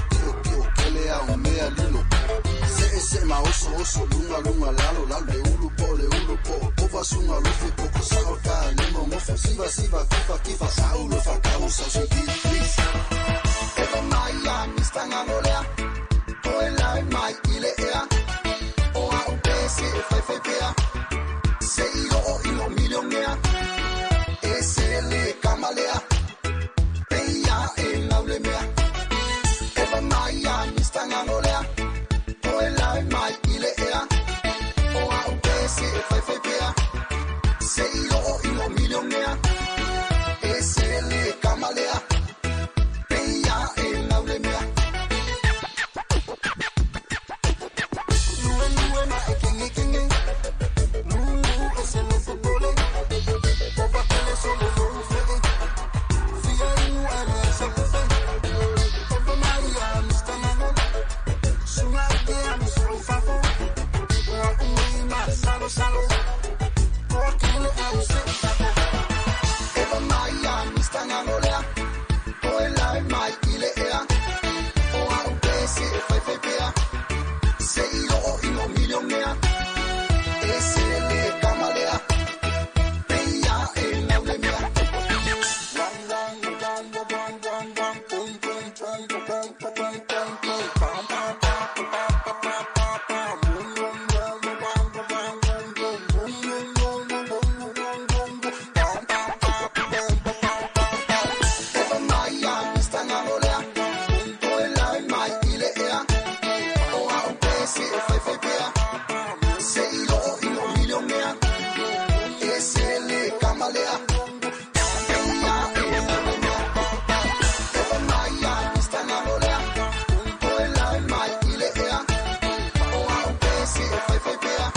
Pio pio kele a o mea lilo Se'e se'e ma oso oso Luga luga lalo lalo Le ulu po'o le ulu po'o Pova suga lofe koko Sa'o ka lemo ngofo Siva siva kifa kifa Saulo fakau sausi please Eva mai a mista ngangolea Toe lai mai i le ea O a'u pese e faifai pea Se i o'o i lo milionea E se le kamalea Peia e lau le mea Eva mai a mista ngangolea Toe lai mai i le ea O a'u pese e faifai pea Se i o'o i lo milionea E se le kamalea Peia e lau le mea Lue lue ma e kenge kenge Nunu e se le fopole Pova kele solo lo fe'e Fia inu ale sa pufe Eva mai a mista nango Sunga ke a miso fafo Ua ui ma salo salo Koa kele au se fafo Eva mai a mista ngangolea Toe lai mai i le ea O a'u pese e faifai pea Se i o'o i lo milionea E se le kamalea Peia e lau le mea Wang wang wang wang wang wang Pum pum pum pum pum pum pum pum Pam pam pam pam pam pam pam pam Wum wum wum wum wum wum wum wum wum wum wum wum wum wum Pam pam pam pam pam pam pam Eva mai a mista ngangolea Toe lai mai i le ea O a'u pese e faifai pea Se i o'o i lo milionea E se le kamalea Peia e lau le mea Eva mai a mista ngangolea Toe lai mai i le ea O a'u pese e faifai pea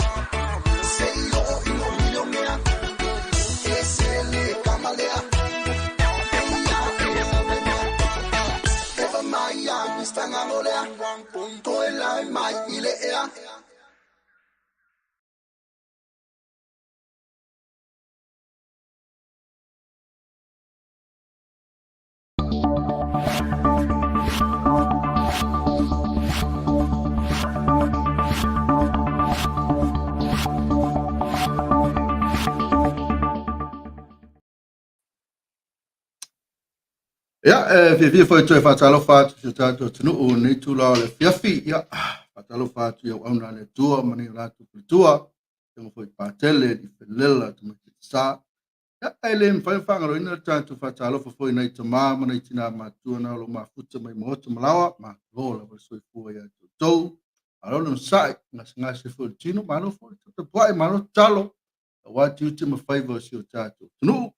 Se i o'o i lo milionea E se le kamalea Peia e lau le mea Eva mai a mista ngangolea Toe lai mai i le ea. Ia, e fiafia foi toe faatalofa atu i si o tatou atunuu i lenei itula o le afiafi. Ia, faatalofa atu i auauna a le Atua ma nai o latou faletua, afioga foi i Patele, i Felela, Tamaiti Sa. Ia, ae le mafai ona faagaloina le tatou faatalofa foi i nai tama ma nai tinā matutua na o lo o mafuta mai maota ma laoa. Malo lava le soifua ia te outou. Malo le onosai, gasegase foi o le tino, malo foi le taputapuai, malo tatalo, aua tiute ma faiva o si o tatou atunuu.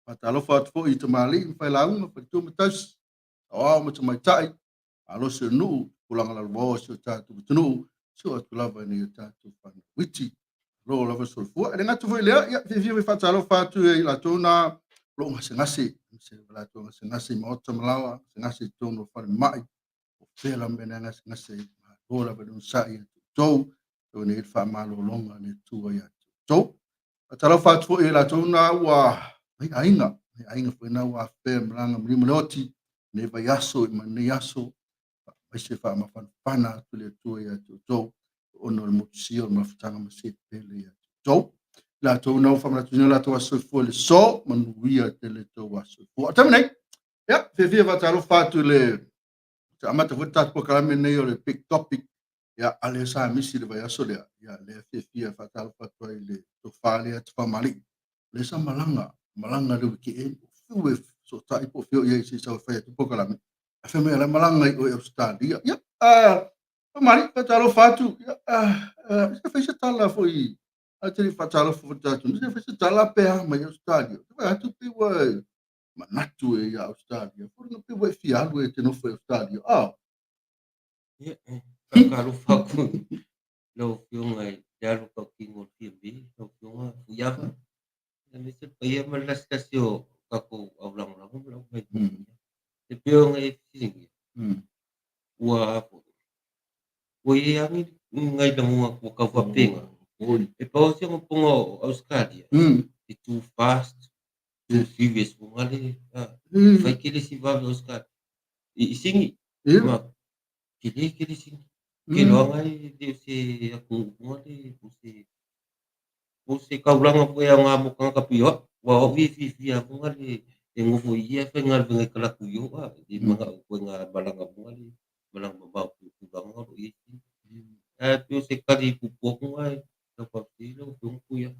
Faatalofa atu foi i tamalii ma failauga, faletua ma tausi, saoao ma tamaitai, malosi o nuu, tupulaga lalovaoa o si o tatou atunuu, soo atu lava i nai o tatou fanau iti. Malo lava le soifua. E le gata foi i lea, ia, fiafia foi faatalofa atu i latou na o lo o gasegase, aemaise o latou gasegase i maota ma laoa, gasegase i totonu o falemai, o fea lava mea na gasegase ai. Malo lava le onosai ia te outou, tau nei le faamalologa a le Atua ia te outou. Faatalofa atu foi i latou na ua mai aiga, mai aiga foi na ua afea malaga ma lima le oti, nei vaiaso i ma nei aso, aemaise faamafanafana atu le Atua ia te outou, ona o le motusia o le mafutaga ma se pele ia te outou. Latou na ua faamanatuina latou aso soifua i le so, manuia tele tou aso soifua. O taimi nei, ia, fiafia faatalofa atu i le te amata foi le tatou polokalame nei o le Big Topic, ia, a lea sa misi le vaiaso lea, ia, lea fiafia faatalofa atu ai i le tofa lea Tafamali'i. Lea sa malaga, malaga le weekend, fiu e fesootai po o fea o i ai se i sau e fai atu polokalame. Ae fai mai o la e malaga i o i Ausetalia. Ia, Tafamali'i, faatalofa atu, ia, se fai se tala foi, a te le faatalofa foi tatou, se fai se tala pe a mai Ausetalia. Te vaai atu pei ua manatu e ia Ausetalia, foliga pei ua e fia alu e te nofo i Ausetalia. Ah. Ia, e faatalofa atu i lau Afioga i le alo tautino o le Fiamē, lau Afioga Fuiava, aemaise le paia ma le lasilasi o tatou au lagolago ma lau mai. E pei ona e fesiligia, ua a foi, ua i ai lava ni nai lagona ua tau faapena. E pau si ona poga o Ausetalia, e too fast, too furious foga le, fai tele si vave o Ausetalia. I Sini. Ma tele tele sini. Keloaga e le o se atunuu foi lea po o se po o se taulaga foi e aoga mo tagata pei o au. Aua o au ia e fiafia lava foi lea e nofo i i ae faigaluega i talaatu i o, e le manao i ituaiga malaga foi lea, malaga mamao pei o tulaga na o lo o i ai. Ae pei o se tali puupuu atu lena i lau faafesili lau Afioga Tuiaana.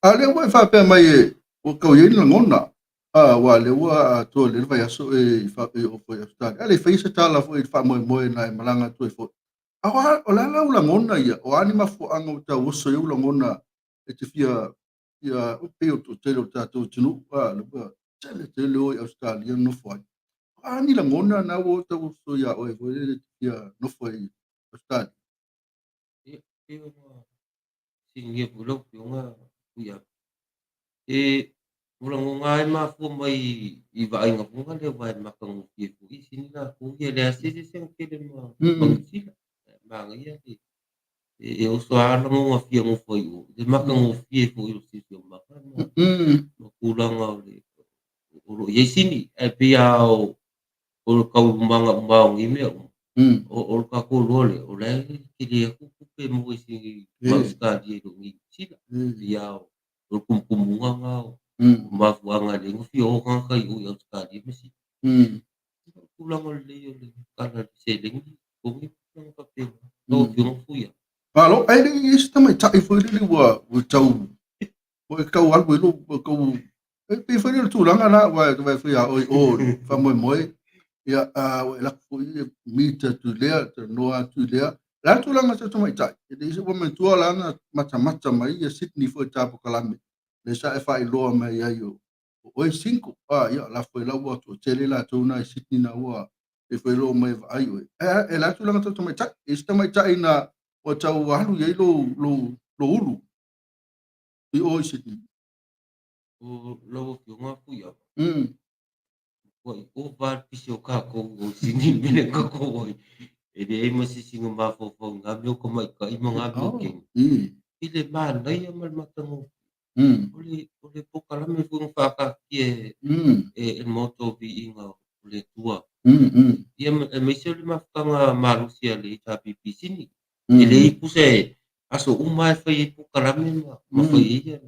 A o lea ua e faapea mai ua tau i ai ni lagona, aua o lea ua atoa lelei le vaiaso e i o foi i Ausetalia. A le i faia se tala foi i le faamoemoe na e malaga atu ai foi. A o le a lau lagona ia? O a ni mafuaaga ua tau oso ai ou lagona e te fia fia pei o le toatele o le tatou atunuu, a lea ua tele tele o i Ausetalia nofo ai. O a ni lagona na ua tau oso iā oe foi lele e te fia nofo ai i Ausetalia? Ia, pei ona fesiligia foi lau Afioga Tuiaana, e o lagona lava e mafua mai i vaaiga foi lea aua e matagofie foi i sini latou ia, e leai se eseesega tele ma Niu Sila. Manaia le e oso lava lagona fia nofo ai i o, le matagofie foi o le siosiomaga ma tulaga o le o lo o i ai sini. Ae pei lava o le taualumaga uma o nei mea uma, o le tatou iloa lea, o la e tele atu tupe e maua i sini ma Ausetalia i lo Niu Sila. Pei lava o le tumutumuga lena o mafuaaga e ala ai ona fia o tagata i o i Ausetalia ma sini. O le tulaga lelei o le tala i le seleni, totogi ma tulaga faapena. Lau Afioga Fuia. Malo, ae le i i ai se tamaitai foi lele ua tau ua e tau alu ai lou tau e pei foi lea o le tulaga la ua e vaai foi ia oe o le faamoemoe ia ua e lako foi e meet atu i lea talanoa atu i lea le a le tulaga sa tamaitai e le ua manatua la na matamata mai ia Sydney foi i ta polokalame lea sa e faailoa mai ai o oe single ia lafo e lau ua toatele latou na i Sydney na ua e foi loo mai vaai oe e le a tulaga tau tamaitai e se tamaitai na ua tau alu i ai lou lou lou ulu i o i Sydney. O lau Afioga Fuiava, ua i ova le pisi o tatou o i Sydney i le mea lea na tatou o ai. E leai ma se isi na mafaufau i ngā mea o tamaitai ma ngā mea o kene. I le manaia ma le matagofie. O le polokalame foi na faataatia e le Maota o Viiga o le Atua. Ia aemaise o le mafutaga malosi a le HRPP Sydney. E leai tusa e aso uma lava e fai ai polokalame ma fai ai ia.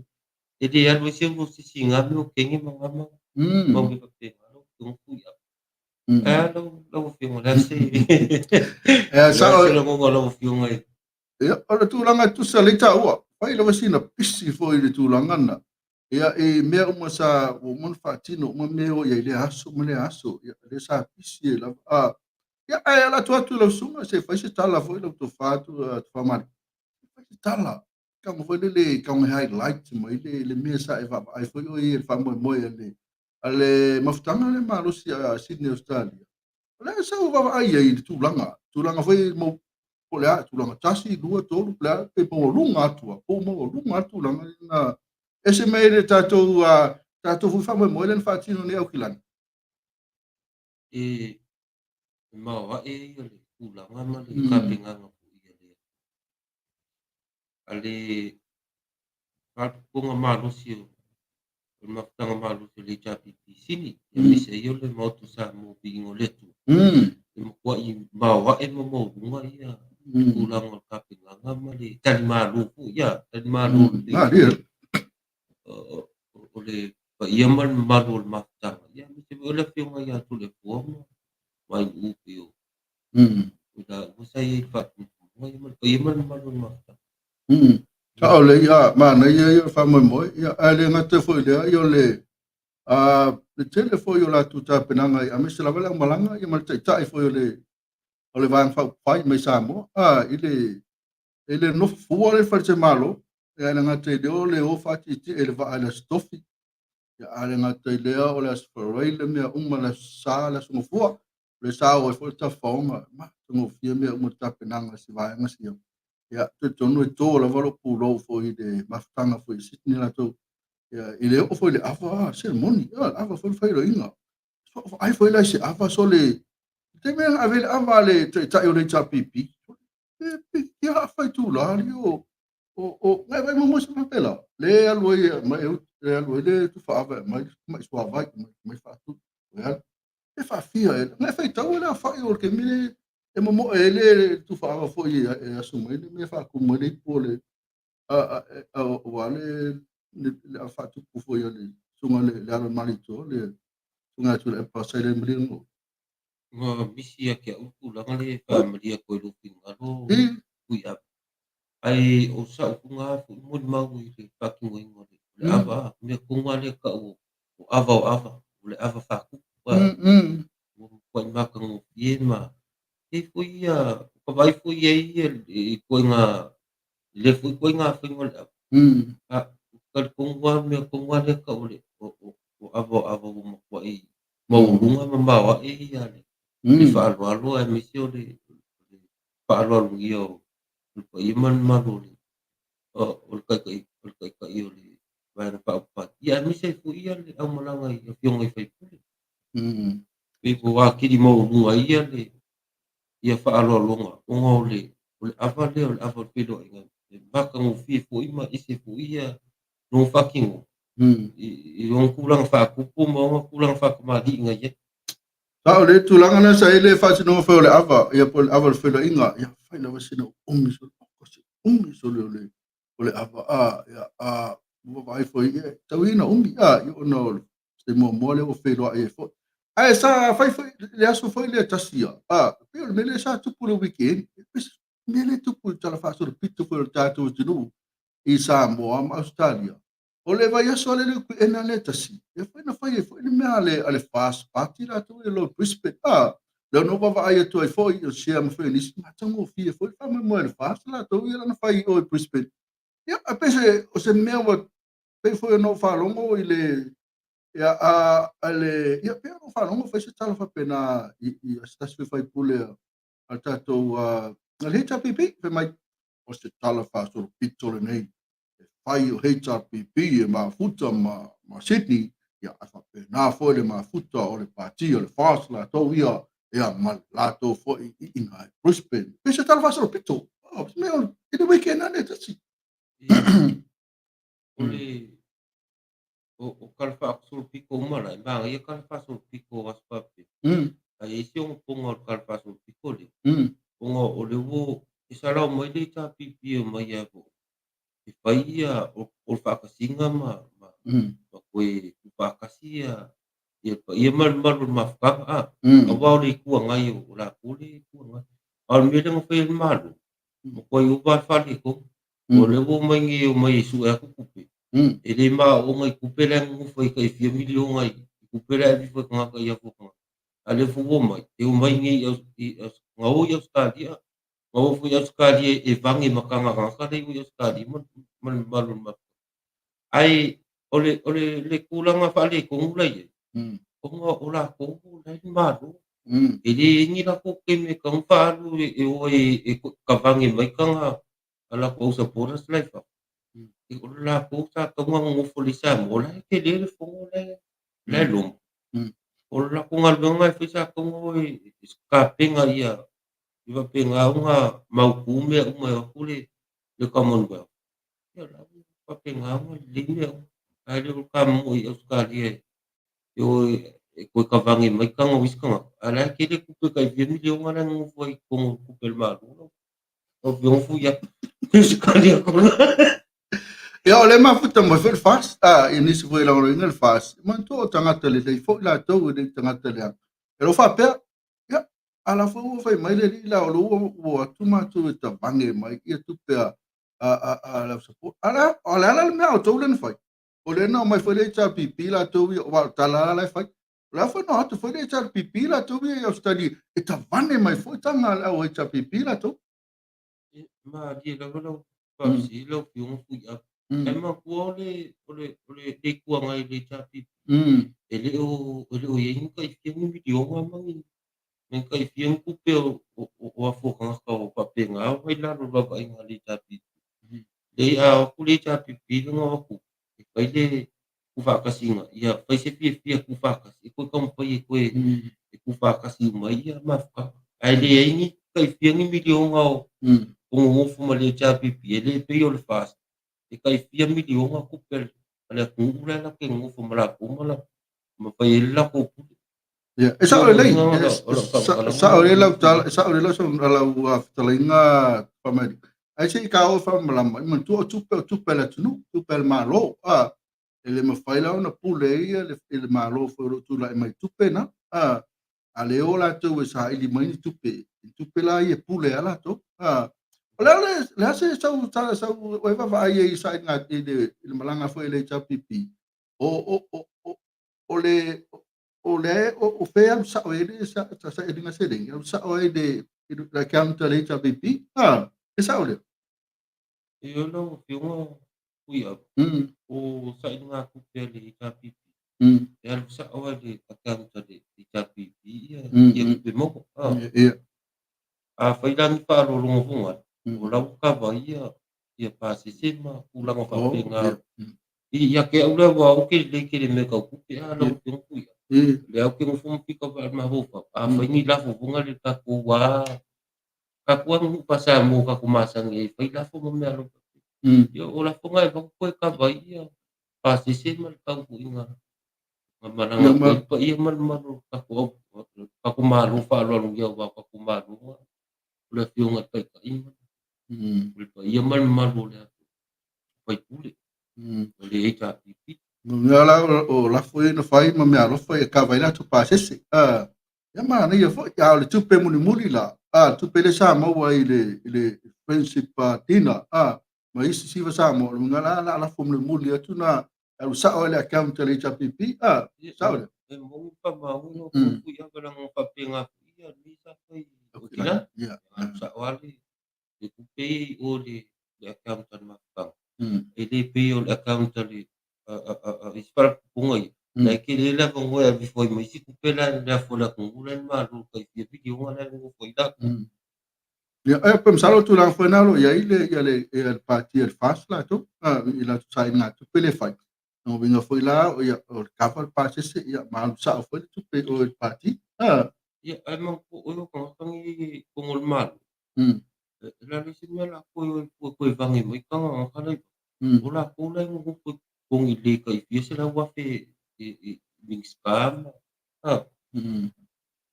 E le alu ai se ulu o se isi i ngā mea o kene ma ngā mau mau mea faapena lau Afioga Fuiava. Ae a lau Afioga, o le a se E sao se lagona o lau Afioga i Ia, o le tulaga e tusa lea i taua, fai lava sina pisi foi i le tulaga na. Ia, i mea uma sa ua uma ona faatino uma mea o i ai i lea aso ma lea aso. Ia, lea sa pisi ai lava. A, ia, ae ala atu atu i lau susuga, se i fai se tala foi lau tofa atu, tofa mali. Fai se tala. Tago foi lele, tago e highlight mai le mea sa e vaavaai foi oe i le faamoemoe a le mafutaga lea malosi a Sydney Australia. O le a sau vaavaai ai i le tulaga, tulaga foi mo po o le a, tulaga 1, 2, 3, po o le a, pe maualuga atu lava, po o maualuga lava le tulaga lena. Ese mai le tatou, tatou foi faamoemoe lea na faatino nei Aukilani. E maoae ia le tulaga ma le tapenaga foi a le Faalapotopotoga Malosi o le Mafutaga Malosi o le HRPP Sini, aemaise ai o le Maota o Samoa Viiga o le Atua. E matuai maoae ma maualuga ia tulaga o le tapenaga ma le talimalo foi, ia, talimalo lelei o le paia ma le mamalu o le mafutaga, ia, aemaise foi o le Afioga ia Tuilaepa ma Vainuu pei o i laua sa i ai i le faatumutumuga, ia ma le paia ma le mamalu o le mafutaga. Sao lelei, ia, manaia ia o le faamoemoe, ia, ae le gata foi i lea, ia o le, le tele foi o latou tapenaga, aemaise lava le aumalaga, ia ma le taitai foi o le Vaega Faaupufai mai Samoa, i le nofo fua lea i le Faletuisemalo, ia, e le gata i lea o le o faatietie i le vaa i le Aso Tofi, ia, a le gata i lea o le Aso Faraile mea uma, le Aso Sa, le Aso Gafua, o le sa o ai foi le tafaoga, matagofie mea uma le tapenaga se vaega sia. Ia, talitonu e to lava lou pulou foi i le mafutaga foi i Sydney latou, ia, i le oo foi i le ava, se moni, ia, le ava foi le failoiga. Vaai foi la i se ava, so le taimi na ave le ava a le taitai o le HRPP, e ia afa i tula li o ngai vai mo se papela le alu ai mai le alu ai le tufa ava mai mai suavai mai mai faatu le alu. Pe faafia e na e faitau le afa'i o le taimi le e momo'e ai le tufaava foi e asu mai le mea faatumu ai le ipu o le aua le faatupu foi a le susuga le alo o le Malietoa le susuga ia Tuilaepa Sailele Malielegaoi. Ua misi ia te au le tulaga lea e faamalie atu ai i lou finagalo Tuiape. Ae o sau lena foi molimau i le faatinoina o le ava, mea tonu lava lea e tau o ava o ava, o le ava faatupu. Ua matuai matagofie ma e i ai foi ia, ka vaai foi i ai ia i ituaiga, i lea foi ituaiga faiga o le ava. A, ou te talitonu lava o le mea tonu lava lea e tau o ava o ava ua matuai maualuga ma maoae ia le faaaloalo aemaise o le faaaloalogia o le paia ma le mamalu o le taitai o le taitai o le Vaega Faaupufai, ia aemaise ai foi ia le aumalaga i afioga i sui usufono. Pei ua atili maualuga ai ia le ia faaaloaloga ona o le o le ava lea o le ava o le feiloaiga e matagofie foi ma ese foi ia lona faatinoga i ona tulaga faatupu ma ona tulaga faatamalii na i ai. Sao le tulaga lea sa i ai le faatinoga foi o le ava, ia po o le ava o le feiloaiga, ia fai lava sina umi sole, se umi sole o le ava, a, ia, a, ua vaai foi, ia, tau ia ina umi, a, ia, ona o se muamua lea ua feiloai ai foi. Ae sa fai foi le aso foi lea tasi ia, a, pei o le mea lea sa tupu i le weekend, pei se mea lea tupu i le tala faasolopito foi o le tatou atunuu i Samoa ma Ausetalia. O le vaiaso lea le weekend lea tasi, e fai na fai ai foi le mea a le FAST Party latou i lo Brisbane. A, lea na ou vaavaai atu ai foi, o share ma foi nisi, matagofie foi le faamoemoe a le FAST latou ia lana fai i o i Brisbane. Ia, a pei se, o se mea ua pei foi ona ou faalogo i le, ia, a le, ia, pei ona ou faalogo fai se tala faapena i se tasi foi faipule a tatou, a le HRPP, fai mai, o se tala faasolopito lenei, e fai o HRPP e mafuta ma Sydney, ia, a faapena foi le mafuta o le pati o le FAST latou ia, ia, ma latou foi i ina i Brisbane. Pei se tala faasolopito. Oh, se mea o i le weekend ane tasi. O le o tala faasolopito uma la, e manaia tala faasolopito o aso faapea. Ae i ai si ogaoga o le tala faasolopito lea, ona o le ua e salao mai le HRPP e omai a e fai ia o le faatasiga ma toe tuufaatasi ia le paia ma le mamalu o le mafutaga, a, aua o le Itu Agai o latou le Itu Agai. A o le mea lea na fai e le Malo, matuai ova le faaletonu. O lea ua omai nei e omai e sue atu tupe, e le maooga i tupe la e nonofo ai tai fia miliona i tupe la e ave ifo e tagata i afu o tagata. A o lea foi ua omai, e omai nei na o i Ausetalia, na o foi i Ausetalia e vage ma taga tagata la e i Ausetalia ma le mamalu o le mafuta. Ae o le tulaga faaletonu la e i ai, ona o latou la e i le Malo, e leai ni latou taimi e tatau ona faaalu e o ai e tavage mai taga a latou au supporters la e i fafo. O le latou sa tatau ona nonofo lelei i Samoa, la e tele le fono la e loma. O le latou galuega e fai sa tatau ona o e tapena ia faapena ona mautu mea uma e o atu le Commonwealth. Ia la ua faapena ona lelei mea uma. Ae le o le tamomoe i Ausetalia e o e toe tavane mai taga o isi tagata, a o la e tele tupe tai fia miliona la e nonofo ai i totonu o tupe a le Malo. Lau Afioga Fuia, se tali atu lena. Ia, o lea e mafuta mai foi le FAST, a, i nisi foi e lagolagoina le FAST, manatua o tagata lelei foi latou e le o tagata leaga. E le o faapea, ia, a la foi ua fai mai le alii la, o lea ua o atu matou e tavane mai ia tupe a le au support. A o le a la le mea a outou lea na fai? O lea na omai foi le HRPP latou ia, aua o le tala lava la e fai. O le a foi na o atu foi le HRPP latou ia i Ausetalia e tavane mai foi taga a le au HRPP latou. E malie lava lau faafesili lau Afioga Fuiava. Ae manatua o le o le o le Itu Agai i le HRPP e le o i ai ni tai fia ni miliona ma ni tai fia ni tupe o afu o tagata o faapena ona i lalo o le vaavaaiga a le HRPP. Leai, a o atu le HRPP lena o atu e fai le tuufaatasiga, ia fai se fiafia tuufaatasi, e toe taumafai e toe tuufaatasi uma ai ia mafutaga. Ae leai ni tai fia ni miliona o nonofo ma le HRPP, e le pei o le FAST, e tai fia miliona tupe a le atunuu la e latou te nonofo ma latou ma fai ai le latou pule. Ia, e sao lelei, e sao lelei lau tala, e sao lelei lau fetalaiga Faamalie. Ae se i ka oo faamalamalama, e manatua o tupe o tupe a le atunuu, tupe a le Malo. A, e le mafai la ona pule ai ia le Malo foi o lo o tulai mai i tupe na. A, a le o latou e saili mai ni tupe, ni tupe la ia e pule ai latou. A, o le a le a se sau tala sau e vaavaai ai i sailiga i le malaga foi a le HRPP, o le o le o fea alu sao ai le sailiga seleni, alu sao ai le account a le HRPP. A, e sao lea? Ioe lau Afioga Fuiava, o sailiga tupe a le HRPP, e alu sao lava i le account a le HRPP ia tupe maua. Afai la ni faaaloaloga o la ua kava ia pasese ma tulaga faapena. Ia te au lea, aua ou te lelei tele i mea tau tupe a lau Afioga Fuiava. Lea ou te nofo ma pita mafaufau, afai ni lafo foi na le tatou a tatou aganuu faa-Samoa tatou masani ai e fai lafo ma mea alofa. Ia o lafoga e avatu toe kava ai ia pasese ma le tau foi na malaga atu ai le paia ma le mamalu o le tatou Malo faaaloalogia aua o tatou Malo o le Afioga i le Taitai ma le paia ma le mamalu o le faipule o le HRPP. Mea la o lafo ia na fai ma mea alofa ia kava ai latou pasese. Ia manaia foi. A o le tupe mulimuli la, a le tupe lea sa maua i le friendship dinner, a ma isi siva Samoa, o le uiga la la lafo mulimuli atu na alu sao ai le account a le HRPP. A, sao lea? E moni faamaoni lau Afioga Fuiava leaga faapena foi ia lenei sa fai i Aukilani. Alu sao lava le tupe ia i o i le account a le mafutaga. E le pei o le account a le isi faalapotopotoga ia, la e tele le avanoa e aveifo ai ma isi tupe la e lafo i le atunuu la e malo tai fia miliona la e nonofo ai latou. Ia, e pe masalo o tulaga foi na o lo o i ai le ia le ia le pati a le FAST latou, i latou sailiga tupe lea e fai. O uiga foi la o ia o le kava le pasese ia ma alu sao foi le tupe o le pati. Ia, ae manatua oe o tagata nei i totonu o le Malo, e le o se mea latou e o e toe vage mai tagata la i o latou la e nonofo i totogi lelei tai fia 100,000 i Minisita ma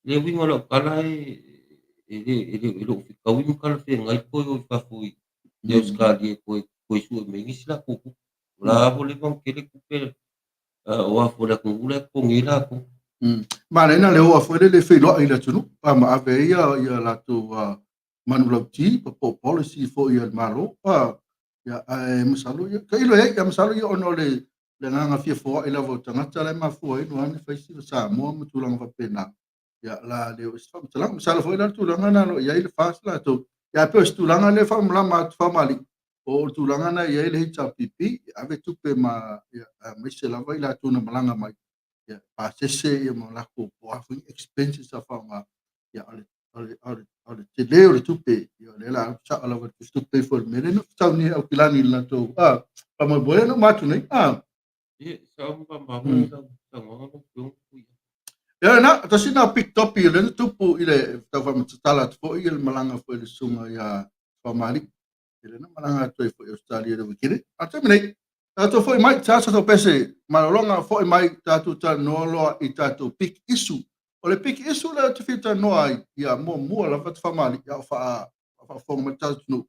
le uiga o lau tala e le o fetaui ma talafeagai toe o i fafo i Ausetalia e toe sue mai nisi latou tupe. O la ua leva ona tele tupe o afua i le atunuu la e totogi ai latou. Manaia na le o foi le feiloai i le atunuu ma ave ai ia latou manulauti po o policy foi a le Malo. Ia, ae masalo ia, tailo i ai, ia masalo ia ona o le agaga fia foai lava o tagata la e mafua ai no ane fai si Samoa ma tulaga faapena. Ia la le o se faamatalaga. Masalo foi la le tulaga na o lo o i ai le FAST latou. Ia pe o se tulaga lea faamalama atu faamalie, o le tulaga na i ai le HRPP, ave tupe ma ia, aemaise lava i latou na malaga mai, ia pasese ia ma latou po o a foi expenses sa faaaoga. Ia o le tele o le tupe, ia o lea la alu sao lava le tupe foi le mea lea na fesauni ai Aukilani i le latou faamoemoe lea na uma atu nei. Ia, sao ma faamaoni lau saunoaga lau Afioga Fuiava. Ia na, tasi na big topic le na tupu i le tau faamatala atu foi le malaga foi le susuga ia Faamalie. I le na malaga atu ai foi i Australia le wikene. A taimi nei, tatou foi mai, sa sa pese malologa foi mai tatou talanoa loa i tatou big issue. O le big issue lea ou te fia talanoa ai, ia muamua lava te Faamalie, ia o faafofoga mai le tatou atunuu,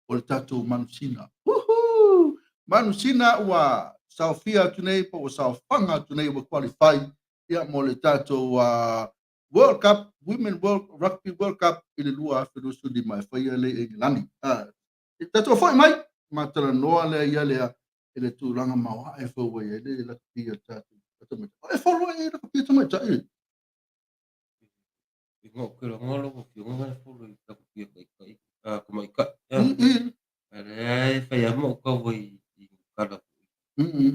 o le tatou manusina. Woohoo! Manusina ua saofia atu nei, po ua saofaga atu nei, ua qualify ia mo le tatou World Cup, Women World Rugby World Cup i le 2025 e faia lea i Engelani. Tatou foi mai, ma talanoa lea ia lea i le tulaga maoae foi ua i ai le lakapi a le tatou tamaitai. E follow ai lakapi a tamaitai. E ngau ke longa lau Afioga e follow i lakapi a taitai, a tamaitai. A lea e fai lava ma ou tau ai i kala foi.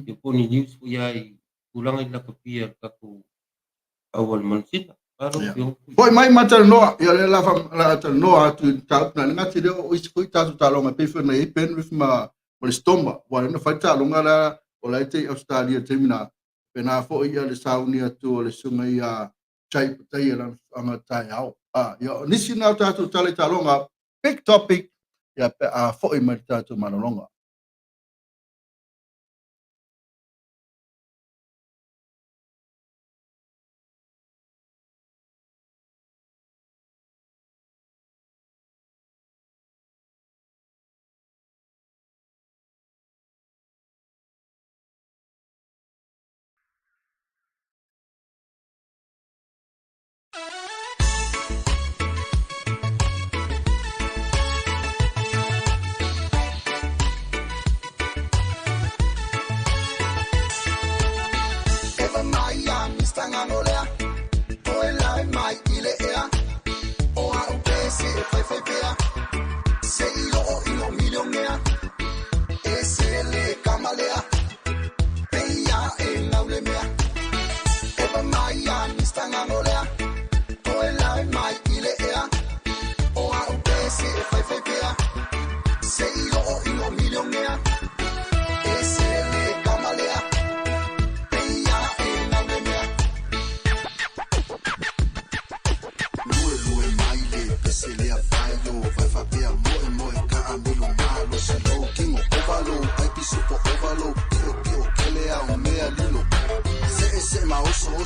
Ia po o ni news foi lava i tulaga i lakapi a le tatou au a le manusina. A lau Afioga. Foi mai ma talanoa, ia lea la talanoa atu i mataupu na le gata i lea o isi foi tatou taaloga e pei foi ona i ai Penrith ma le Stormer. Ua lea na fai taaloga la o la e te i Australia i le taimi na. Pena foi ia le sauni atu o le susuga ia Jai Patai lana anga taeao. Ia o nisi na o tatou tala i taaloga, big topic, ia pe a foi mai le tatou malologa.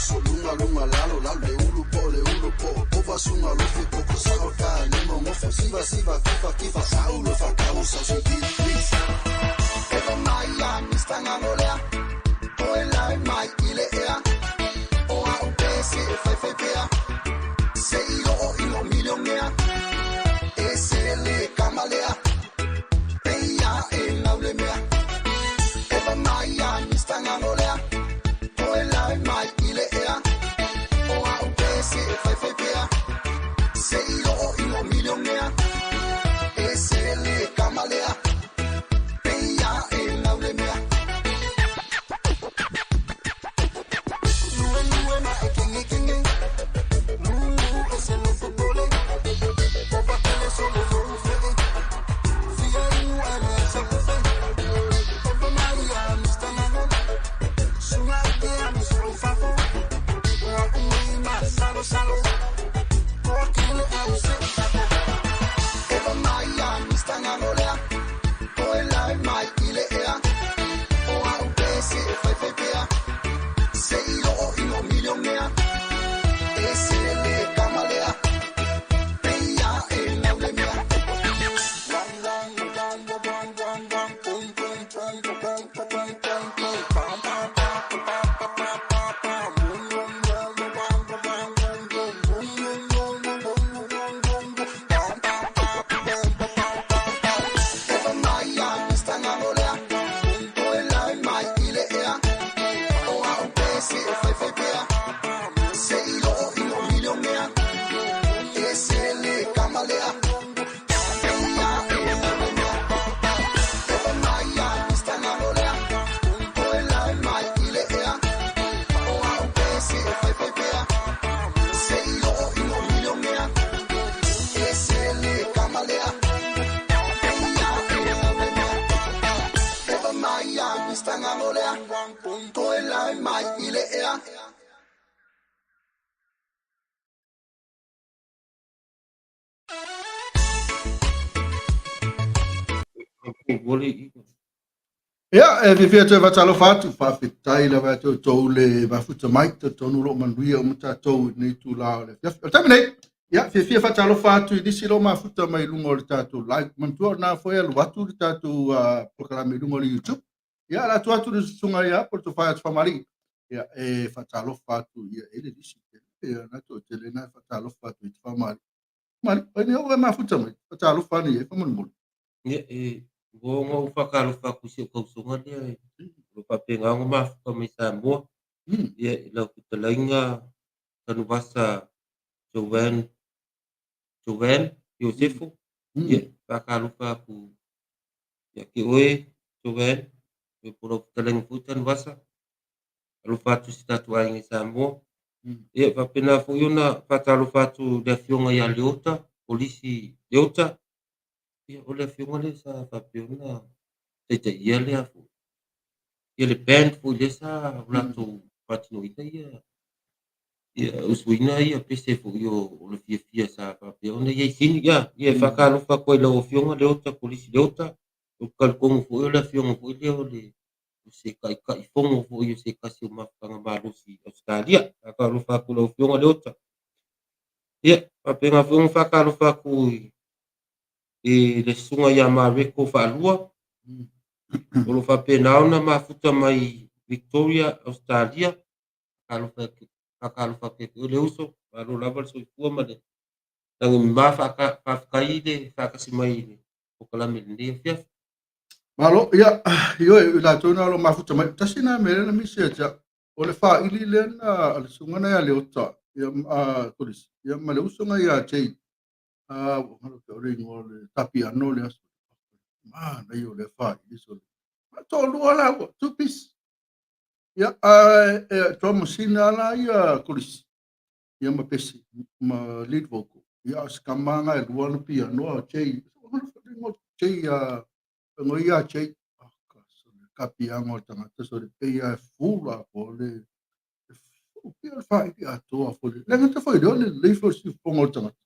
Oso luga luga lalo lalo le ulu po le ulu po Pova suga lofe koko sao ta lemo ngofo Siva siva kifa kifa saulo fakau sausi please Eva mai a mista ngangolea Oe lae mai i le ea O au pese e fai fai pea Se i oo i lo milionea E se le kamalea Peia e ngau le mea Eva mai a mista ngangolea Oe lae mai i le ea O au pese e fai fai pea Se i oo i lo milionea E se le kamalea Peia e ngau le mea Lue lue ma e kenge kenge Nunu e se lofo pole Pova kele solo lou fe'e Fia inu ale sa pufe Eva mai a mista ngango Sunga ke a miso fafo Ua ui ma salo salo Koa kele au se fafo Eva mai a mista ngangolea Oe lae mai i le ea O au pese e fai fai pea Se i oo i lo milionea E se le kamalea Peia e ngau le mea Wang wang wang wang wang wang Pum pum pum pum pum pum pum pum Pam pam pam pam pam pam pam pam Wum wum wum wum wum wum wum wum wum wum wum wum wum wum wum Pam pam pam pam pam pam pam Eva mai a mista ngangolea Oe lae mai i le ea O au pese e fai fai pea Se i oo i lo milionea E se le kamalea Peia e ngau le mea Eva mai a mista ngangolea Oe lae mai i le ea O au pese e fai fai pea Se i oo i lo milionea E se le kamalea Peia e ngau le mea Eva mai a mista ngangolea Oe lae mai i le ea. Ia, e fiafia atu e faatalofa atu, faafetai lava ia te outou le mafuta mai, talitonu o lo o manuia uma tatou i lenei itula o le afiafi. O le taimi nei, ia, fiafia faatalofa atu i nisi o lo o mafuta mai i luga o le tatou live. Manatua o lena foi e alu atu le tatou polokalame i luga o le YouTube. Ia, ala atu atu le susuga ia po le tofa ia Tufamalii. Ia, e faatalofa atu ia e le lisi. Ia, na toatele na e faatalofa atu i Tufamalii. Mali, ai nei o e mafuta mai, faatalofa ane i ai faamolemole. Ia, e ua ona ou faatalofa atu i si ou tausoga lea e o lo o faapena ona mafuta mai Samoa. Ia, i lau fetalaiga Tanuvasa Joanne, Joanne Iosefo. Ia, faatalofa atu ia te oe Joanne, ia po o lau fetalaiga foi Tanuvasa. Alofa atu i si tatou aiga i Samoa. Ia, faapena foi ona faatalofa atu i le afioga ia Leota, Kolisi Leota. Ia, o le afioga lea sa faapea ona taitaia lea foi. Ia le band foi lea sa o latou faatinoina ia ia usuina ia pese foi o, o le fiafia sa faapea ona i ai sini. Ia, ia e faatalofa atu ai i lau afioga Leota, Kolisi Leota. Ou te talitonu foi o le afioga foi lea o le o se taitaifono foi o se tasi o mafutaga malosi i Ausetalia. Faatalofa atu i lau afioga Leota. Ia, faapena foi ona faatalofa atu i i le susuga ia Mareko Faalua, o lo o faapena ona mafuta mai Victoria, Ausetalia. Faatalofa atu ia te oe le uso, malo lava le soifua ma le lagi mama, faafetai le faatasi mai i le polokalame i lenei afiafi. Malo, ia, ioe, i latou na o lo o mafuta mai, tasi na mea lea na misi ia te au, o le faaili lea na a le susuga na ia Leota, ia, a, Kolisi, ia, ma le usoga ia Jade, A ua galo te ore ingoa o le tapiano le aso. Manaia o le faaili sole. A toalua la ua, two piece. Ia, a e drum machine la ia Kolisi. Ia ma pesi, ma lead vocal. Ia, o se kama nga e lua na piano a Jay. Ua galo foi le ingoa Jay a, ingoa ia Jay. Oh, ka sole, ka piano o le tagata sole, pei a e full a po le Pei o le faaili atoa foi le. Le gata foi lea o le lelei foi o le siufofoga o le tagata.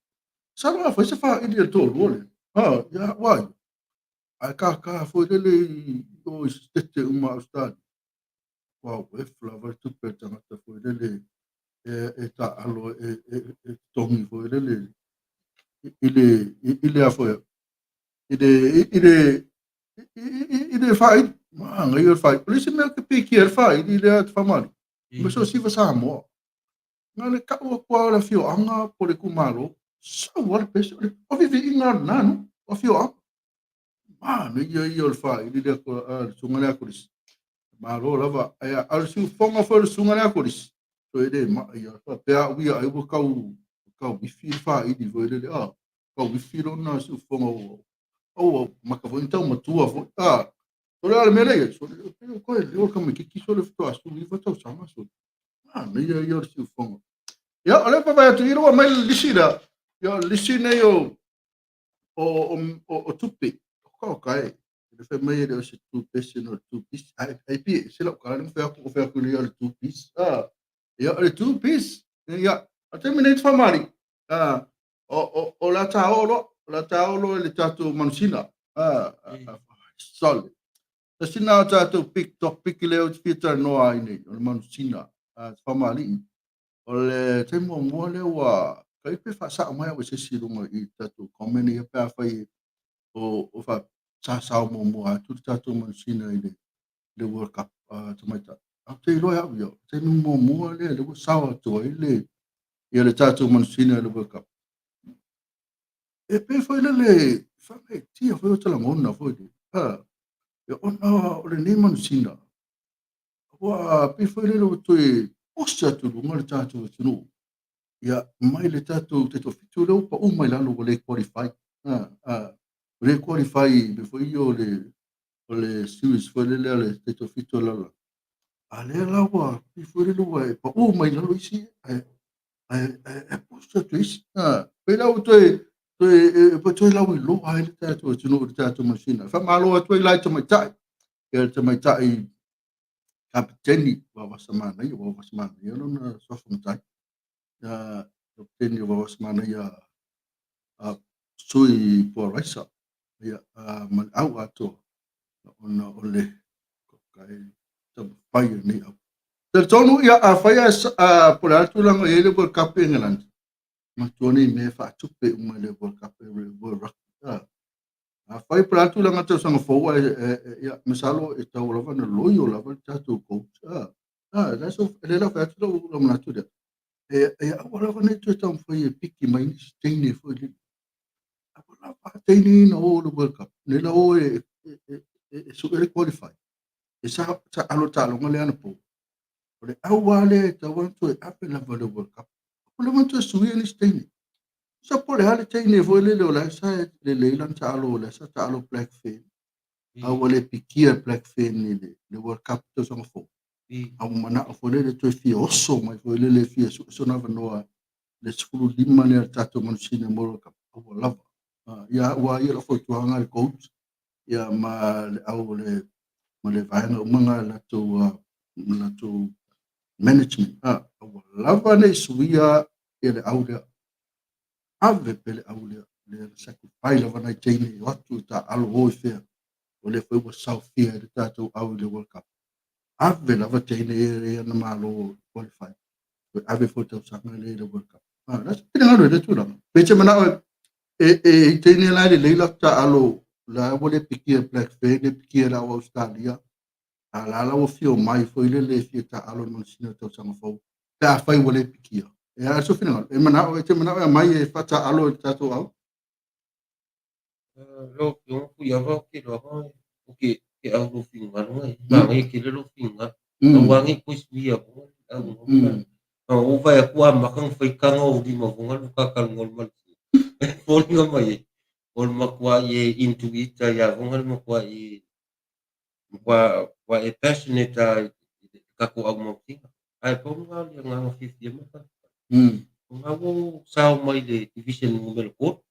Masalo a fai se faaili a le toalua lea. Ha, ia ua ia. Ae kākā foi lele i o i sitete uma a Ausetalia. Ua worth lava le tupe a le tagata foi lele. e taaalo e totogi foi lele i le i le a foi i le i le i le faaili. Manaia le faaili. O le isi mea ou te pikia ai le faaili lea Faamalie, ma so o se siva Samoa. Na o le tau atu lava o le afioaga po o le itumalo, sau lava le pese. O viiviiga lava lena nuu, o afioaga. Manaia ia o le faaili lea a le susuga lea a Kolisi. Malo lava. Ae a o le siufofoga foi o le susuga lea a Kolisi, toe le mai lava. Faapea au ia ai ua tau tau ifi le faaili foi lele, a tau ifi lona siufofoga ua ua mata foi ni tau matua foi. A, sole a le mea lea i ai, sole, koe leo le tamaitiiti sole faatoa 19 tausaga sole. Manaia ia o le siufofoga. Ia, o lea vaavaai atu i ua aumai le lisi lea. Ia, o le lisi nei o tupe. O ka e. Le fai mai e le o se tupe se no le tupe. Ai ai pi se lau kala le fai atu o fai atu le o le tupe. Ah, ia o le tupe. Ia, a te mene whamari. Ah, o la ta olo, o la ta olo le tatou manusina. Ah, solid. Tasi na o tatou big topic lea ou te fia talanoa ai nei, o le manusina. Ah, whamari. O le taimi muamua lea ua kai pe faasao mai au e se isi i luga i tatou comment ia pe afai o fa sa sao muamua atu le tatou manusina i le World Cup tamaitai. Ae ou te iloa e au ia, o le taimi muamua lea lea ua sao atu ai le ia le tatou manusina i le World Cup. E pei foi lele faagaeetia foi o ta lagona foi le, ha, ona o lenei manusina, ua pei foi lele ua toe osi atu i luga le tatou atunuu. Ia, mai le tatou taitoafitu lea ua pau mai lalo ua le qualify. Ua le qualify i mea foi ia o le series foi lele a le taitoafitu o le lalolagi. A lea la ua pei foi lele ua e pau mai lalo isi ae push atu isi. Pei la ua toe lauiloa ai le tatou atunuu i le tatou manusina. Faamalo atu ai la i tamaitai. Ia le tamaitai kapiteni Vaovasa Manaia, Vaovasa Manaia lona suafa matai. Kapiteni o Vaovasa Manaia Sui Poaraisa. Ia, ma le au atoa ona o le kai taumafai o lenei au. Talitonu, ia, afai ae po o le a le tulaga o i ai le World Cup i Engelandi, manatua nei mea e faatupe uma e le World Cup, e le World Rugby. Afai po o le a le tulaga tausaga fou, ae ia, masalo e tau lava ona loyo lava le tatou coach. Lea la fai atu lau manatu lea. E aua lava nei toe taumafai e piki mai nisi teine foi lele. Aua lava teine ina o le World Cup. Nei la o e sue le qualify. E sa alo taaloga lea anapo. O le au lava lea e tatau ona toe ave lava le World Cup. O le toe suia nisi teine. Sa po o le a le teine foi lele o la sa lelei lana taalo, o la sa taalo Black Fern. A ua le pikia Black Fern i le World Cup tausaga fou. A ua manao foi lele toe fia oso mai foi lele fia sue sona avanoa le 15 lea le tatou manusina mo World Cup. A ua lava. Ia ua ia lau fautuaga le coach ia ma le au o le ma le vaega uma nga latou management. Ua lava nei suia ia le au lea. Ave pe le au lea. Lea sacrifice lava nai teine o atu i ta alo o i fea. O lea foi ua saofia i le tatou au i le World Cup. Ave lava teine e ana malo qualify. Ave foi tausaga lea i le World Cup. La se finagalo i le tulaga. Pe te manao e teine la le leila ta alo la ua le pikia Black Fern, le pikia la Australia. A la la ua fio mai foi le le fia ta alo le manusina tausaga fou. Pe afai ua le pikia. E a so finagalo. E manao, e te manao e mai e fata alo i le tatou au. Lau Afioga Fuiava ou te iloaga o ke au lou finagalo nai. Magai tele lou finagalo. Aua nei koe suia vonga au vonga. O vaai atu amata ona fai taga o lima vonga le kakaloga o le manusina. E foliga mai ai o le matuai e into it ai vonga le matuai matua e passionate a i le tatou au manusina. Ae pau lena o le agaga fiafia ma faafetai. O lena ua sao mai le division numera 3.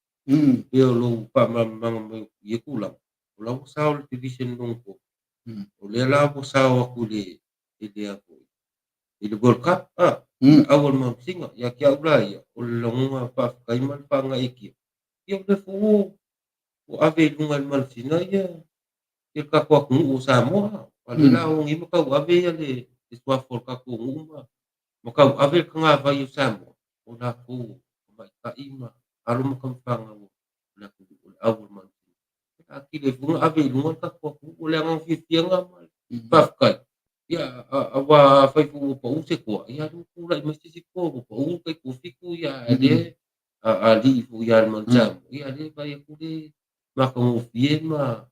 Pei o lou faamalamalamaga mai i ia tulaga, o la ua sao le division lona 3. O lea la ua sao atu i le World Cup, au o le manusina. Ia te au la ia, o le lagona faafetai ma le faagaeetia. Ia o lea foi ua ave i luga i le manusina ia le tatou atunuu o Samoa. A lea la o nei ma tauave ia le suafa o le tatou nuu ma Ma tauave le tagavai o Samoa, o latou o tamaitai ma alo ma tamafanau o le atunuu, o le au o le manusina. Atili ai foi ona ave i luga le tatou atunuu. O le agaga fiafia lena ma le faafetai. Ia, aua afai foi ua pau se toa, ia lea ua tulai mai se isi toa ua pau le taitoafitu, ia a o lea alii foi ia le Manu Samoa, ia lea e vaai atu le matagofie ma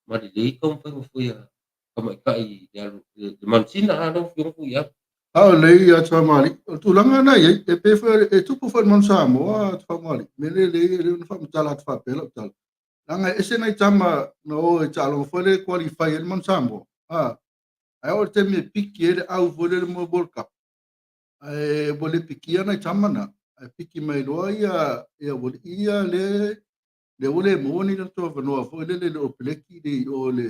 lelei taumafaiga foi a tamaitai i le Manusina. A lau Afioga Fuiava? A o lelei ia Tafamalii. O le tulaga lena e i ai, e pei foi e tupu foi i le Manu Samoa Tafamalii, mea lelei e le ono faamatala atu faapea lau tala. Leaga e ese nai tama na o e taaloga foi lea e qualify ai le Manu Samoa. A, ae oo i le taimi e piki ai le au foi lele mo le World Cup, ae ua le pikia nai tama na, ae piki mai loa ia ia ualii ia le lea ua le maua ni latou avanoa foi lele i le Opeleki le i o le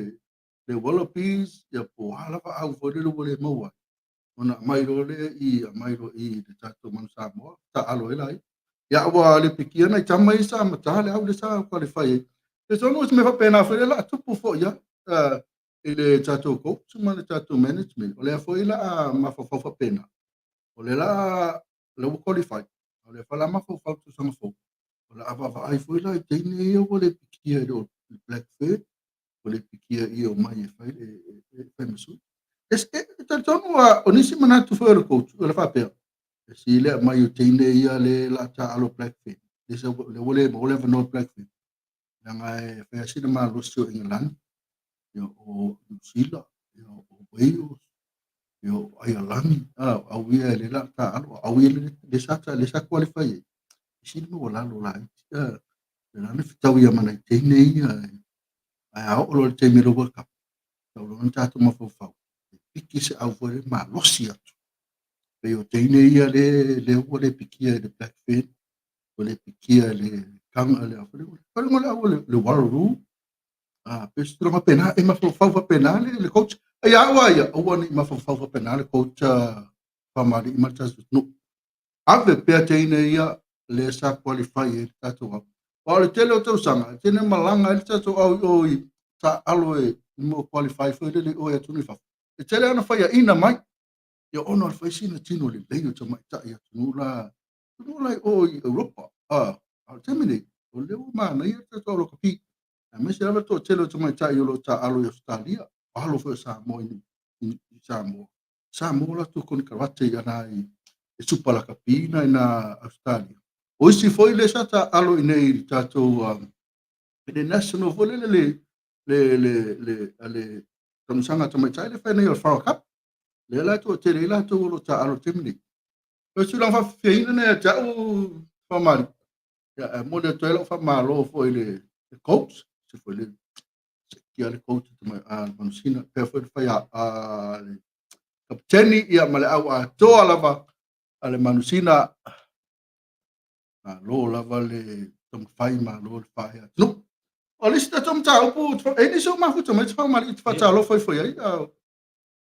le Wallabies ia po o a lava au foi lele ua le maua ai. Ona aumai loa lea i aumai loa i le tatou Manu Samoa taaalo ai laia. Ia ua le pikia nai tama ia sa amata le au lea sa qualify ai. E tonu o se mea faapena foi lea o le a tupu foi ia i le tatou coach ma le tatou management. O lea foi o le a mafaufau faapena. O lea la lea ua qualify. O lea foi o le a mafaufau i le tausaga fou. O le a vaavaai foi la i teine ia ua le pikia e le Black Fern, ua le pikia i e omai e fai e fai ma sui. E talitonu o nisi manatu foi o le coach, o le faapea, e sili le aumai o teine ia le la taaalo Black Fern, lea ua le maua le avanoa Black Fern. Leaga e fai lava sina malosi o Engelani, ia o Niu Sila, ia o Wales, ia o Aialani, a, o au ia e le la taaalo, o au ia le sa qualify ai. E sili maualalo laiti, a, le la na fetau ia ma nai teine ia, ae a oo loa i le taimi o le World Cup, tau loa ona tatou mafaufau, e piki se au foi lea malosi atu. Pei o teine ia le ua le pikia i le Black Fern, ua le pikia i le kanga, le au le au le Wallaroo, a, pe se tulaga faapena, e mafaufau faapena le coach. Ai a ua ia, aua ne i mafaufau faapena le coach Famalii ma le tatou atunuu. Ave pea teine ia lea sa qualify ai le tatou au. Aua o le tele o tausaga, e tele malaga ai le tatou au i o i taaalo e mo qualify foi lele i o i atunuu i fafo. E tele ona faiaina mai, ia ona o le fai sina tino lelei o tamaitai atunuu la, atunuu la i o i Europa. A, o le taimi nei, o lea ua manaia le tatou au lakapi. Aemaise lava le toatele o tamaitai o lo o taaalo i Ausetalia, o alo foi o Samoa i Samoa. Samoa latou konekarate i ana i e supa lakapi na i nā Ausetalia. O isi foi lea sa taaalo i nei i le tatou i le national foi lele le le le le le taamilosaga a tamaitai le fai nei o le Farah Cup. Lea la e toatele ai latou o lo o taaalo i le taimi nei. O le tulaga faafiafiaina lena ia te au Faamalie. Ia, e momoli atu ai lau faamalo foi i le coach, se foi le sekia le coach a le Manusina, pea foi le fai a le kapiteni, ia ma le au atoa lava a le Manusina. Malo lava le taumafai, malo le faaea atunuu. O le isi tatou mataupu, e nisi o mafuta mai te Faamalie te faatalofa ifo i ai.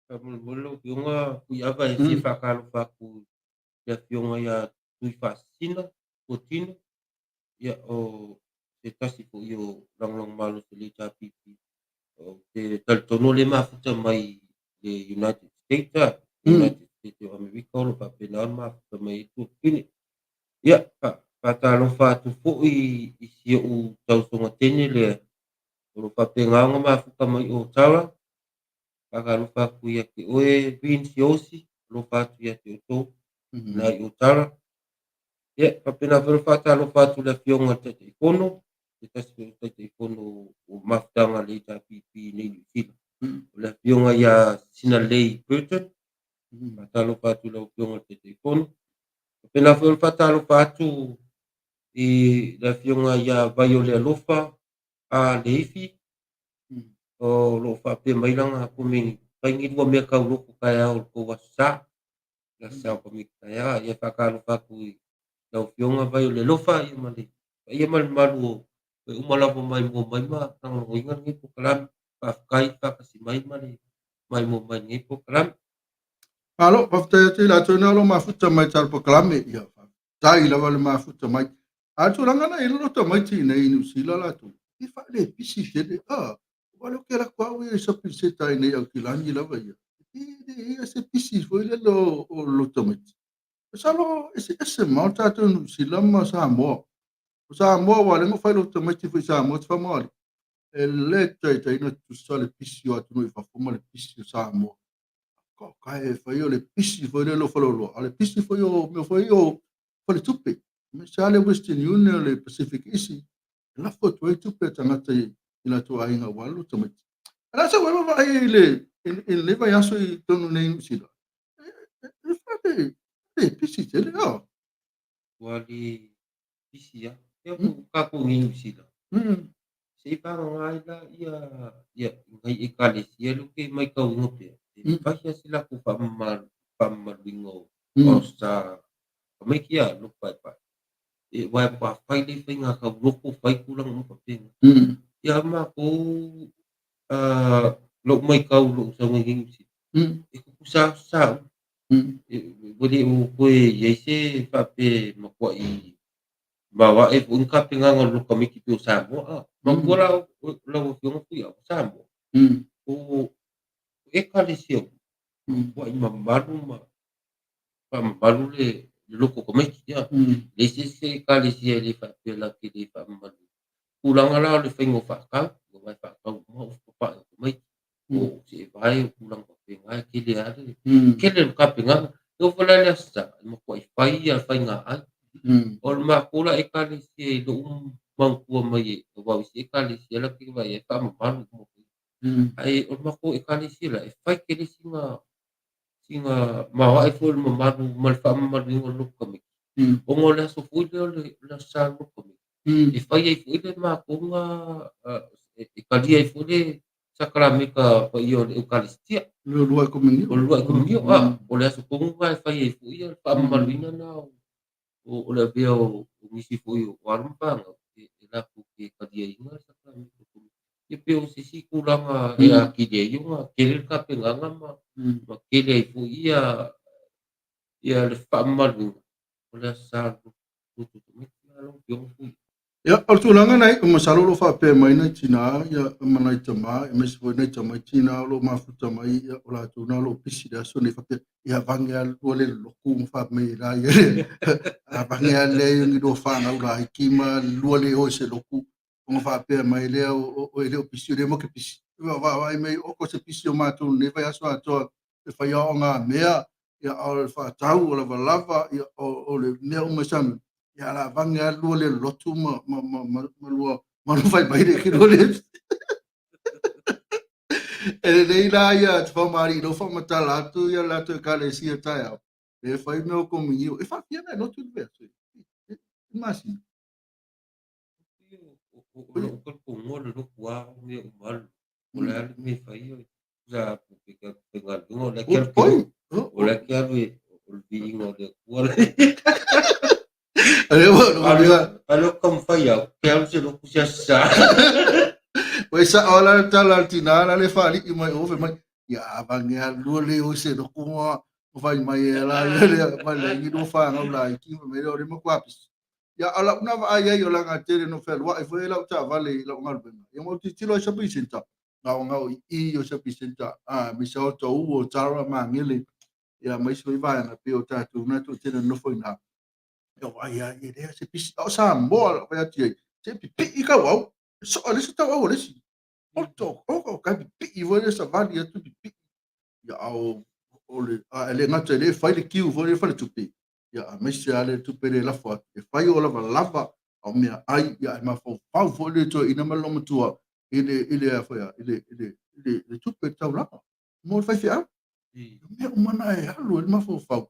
Faamolemole lau Afioga Fuiava e fia faatalofa atu i le Afioga ia Tuifaasisina Fuatino, ia o se tasi foi o lagolago malosi o le HRPP. Ou te talitonu o lea e mafuta mai le United States, a, United States o Amerika o lo o faapena ona mafuta mai ai Tuafafine. Ia, faatalofa atu foi i si ou tausoga teine lea o lo o faapena ona mafuta mai o Tara. Faatalofa atu ia te oe Vin Siosi, alofa atu ia te outou na i o Tara. Ia, faapena foi ona faatalofa atu i le Afioga i le Taitaifono, se tasi foi o Taitaifono o mafutaga a le HRPP nei Niu Sila, o le Afioga ia Sinalei Burton. Faatalofa atu i lau Afioga i le Taitaifono. Faapena foi ona faatalofa atu i le Afioga ia Vaiolealofa A. Leifi, o lo o faapea mai lana komeni, fai ni lua mea tauloto taeao o le tou Aso Sa. Le Aso Sa o Komiti taeao. Ia faatalofa atu i lau Afioga Vaiolealofa ia ma le paia ma le mamalu o e uma lava maimoa mai ma lagolagoina lenei polokalame. Faafetai faatasi mai ma le maimoa mai i lenei polokalame. Malo, faafetai atu i latou na o lo o mafuta mai i tala polokalame. Ia, faafetai lava le mafuta mai. A o le tulaga na i ai le tamaiti i nei i Niu Sila latou, e faalepisi tele. Ah, aua o lea ou te alu atu au ia i shopping centre i nei Aukilani lava ia. e leai se pisi foi lele o lou tamaiti. Masalo e eseese mamao tatou i Niu Sila ma Samoa. O Samoa aua o lea na fai lou tamaiti foi i Samoa te faamaoali, e le taitai ona tutusa le pisi o atunuu i fafo ma le pisi o Samoa. Ka e fai o le pisi foi lele o faleoloa, a o le pisi foi o mea foi o faletupe. Aemaise lava le Western Union, o le Pacific isi, e lafo atu ai tupe a tagata i latou aiga aua le tamaiti. O le a sau ai vaavaai i le i lenei vaiaso i totonu nei i Niu Sila? E fale e pisi tele a. Ua le pisi lava. Ia po tatou nei i Niu Sila. Se i vagana ai la ia ia nai ekalesia lea ou te matauina pea, e fai lava se latou faamamaluina o sa tamaiti a lotu paepae. E aua e matua fai lelei faiga tauloto, fai tulaga uma faapena. Ia matou lou matau i lou sau nei i Niu Sila, e tutusa lava sa uma. Ua le o toe i ai se faapea e matuai maoae foi ni tapenaga o le lotu tamaiti pei o Samoa. A manatua la lau Afioga Fuiava, o Samoa, o ekalesia uma, matuai mamalu ma faamamalu le lotu o tamaiti. Ia, leai se isi ekalesia e le faapea latou te le faamamaluina. Tulaga la o le faiga o faatau, aua e faatau uma o papae o tamaiti, o seevae, o tulaga faapena, e tele lava le tele o le tapenaga. E oo foi la i le Aso Sa, e matuai fai lava faiga ai. O le matou la ekalesia i lou manatua mai aua o isi ekalesia la ou te vaai ai e faamamalu uma foi. Ae o le matou ekalesia la, e fai tele sina maoae foi o le mamalu ma le faamamaluina o le lotu tamaiti. Ona o le aso foi lea o le Aso Sa o le lotu tamaiti, e fai ai foi le matou na e talia ai foi le sakalameta paia o le Eukalistia. Le uluai komunio. O le uluai komunio, a o le aso tonu lena e fai ai foi le faamamaluina lena o le avea o nisi foi o alo ma fanau e latou te taliaina le sakalameta o le komunio. Ia pei o se isi tulaga e atili ai ona tele le tapenaga ma tele ai foi ia le faamamaluina o le Aso Sa o le lotu tamaiti lau Afioga Fui. Ia, o le tulaga na i, masalo o lo o faapea mai nai tina ia, ma nai tama, aemaise foi nai tamaiti na o lo o mafuta mai, ia, o latou na o lo o pisi le aso nei faapea, ia vange a lua le loku ma faapea mai la ia le, a vange a le ni lua whanau la iki ma lua le o se loku, ona faapea mai lea o e le o pisi, o le mo ke pisi. Ia vaavaai mai o ko se pisi o matou nei vaiaso atoa e fai aoga mea, ia o le faatau, o lavalava, ia o le mea uma e sami. Ia la vange a lua le lotu ma lua ma lua fai mai le ki lua le. E lelei la ia te whamari i lou whamatala atu ia latou ekalesia taeao. E fai mea o komunio. E whaafia na e lotu le vea. E masina. O lou talitonuga o le lotu lava o mea uma lava. O le a le mea e fai o sa faigaluega o le ke alu Oi! o le ke alu o le viiga o le Atua. Ale Ale o taumafai au ke alu se lotu se Aso Sa. Oi sa o la tala al tina la le faalii mai o fe mai. Ia avange a lua le o se loku ma fai mai e la ia le mai le ngi lua whanau la iki mai le o le matua pisi. Ia ala una vaai ai o langa tele no fealuai foi lau taavale i lau galuega. Ia ma ou tilotilo ai shopping centre. Gaogao i i o shopping centre. A aemaise o tou o Tara ma Magele. Ia ma isi foi vaega pei o tatou na toatele nonofo i ina. Ia vaai lava e leai se pisi. A o Samoa lau fai atu i ai. Se pipii tauau. E soa le isi tauau o le isi. Oto, o ka pipii foi le savali atu pipii. Ia a o o le a e le gata e le fai le kiu foi le faletupe. Ia aemaise lava le tupe le lafo atu. E fai o lavalava a o meaai ia e mafaufau foi le toeaina ma le loomatua i le i le a foi a i le i le i le, le tupe taulaga mo le faifeau. Mea uma na e alu ai le mafaufau.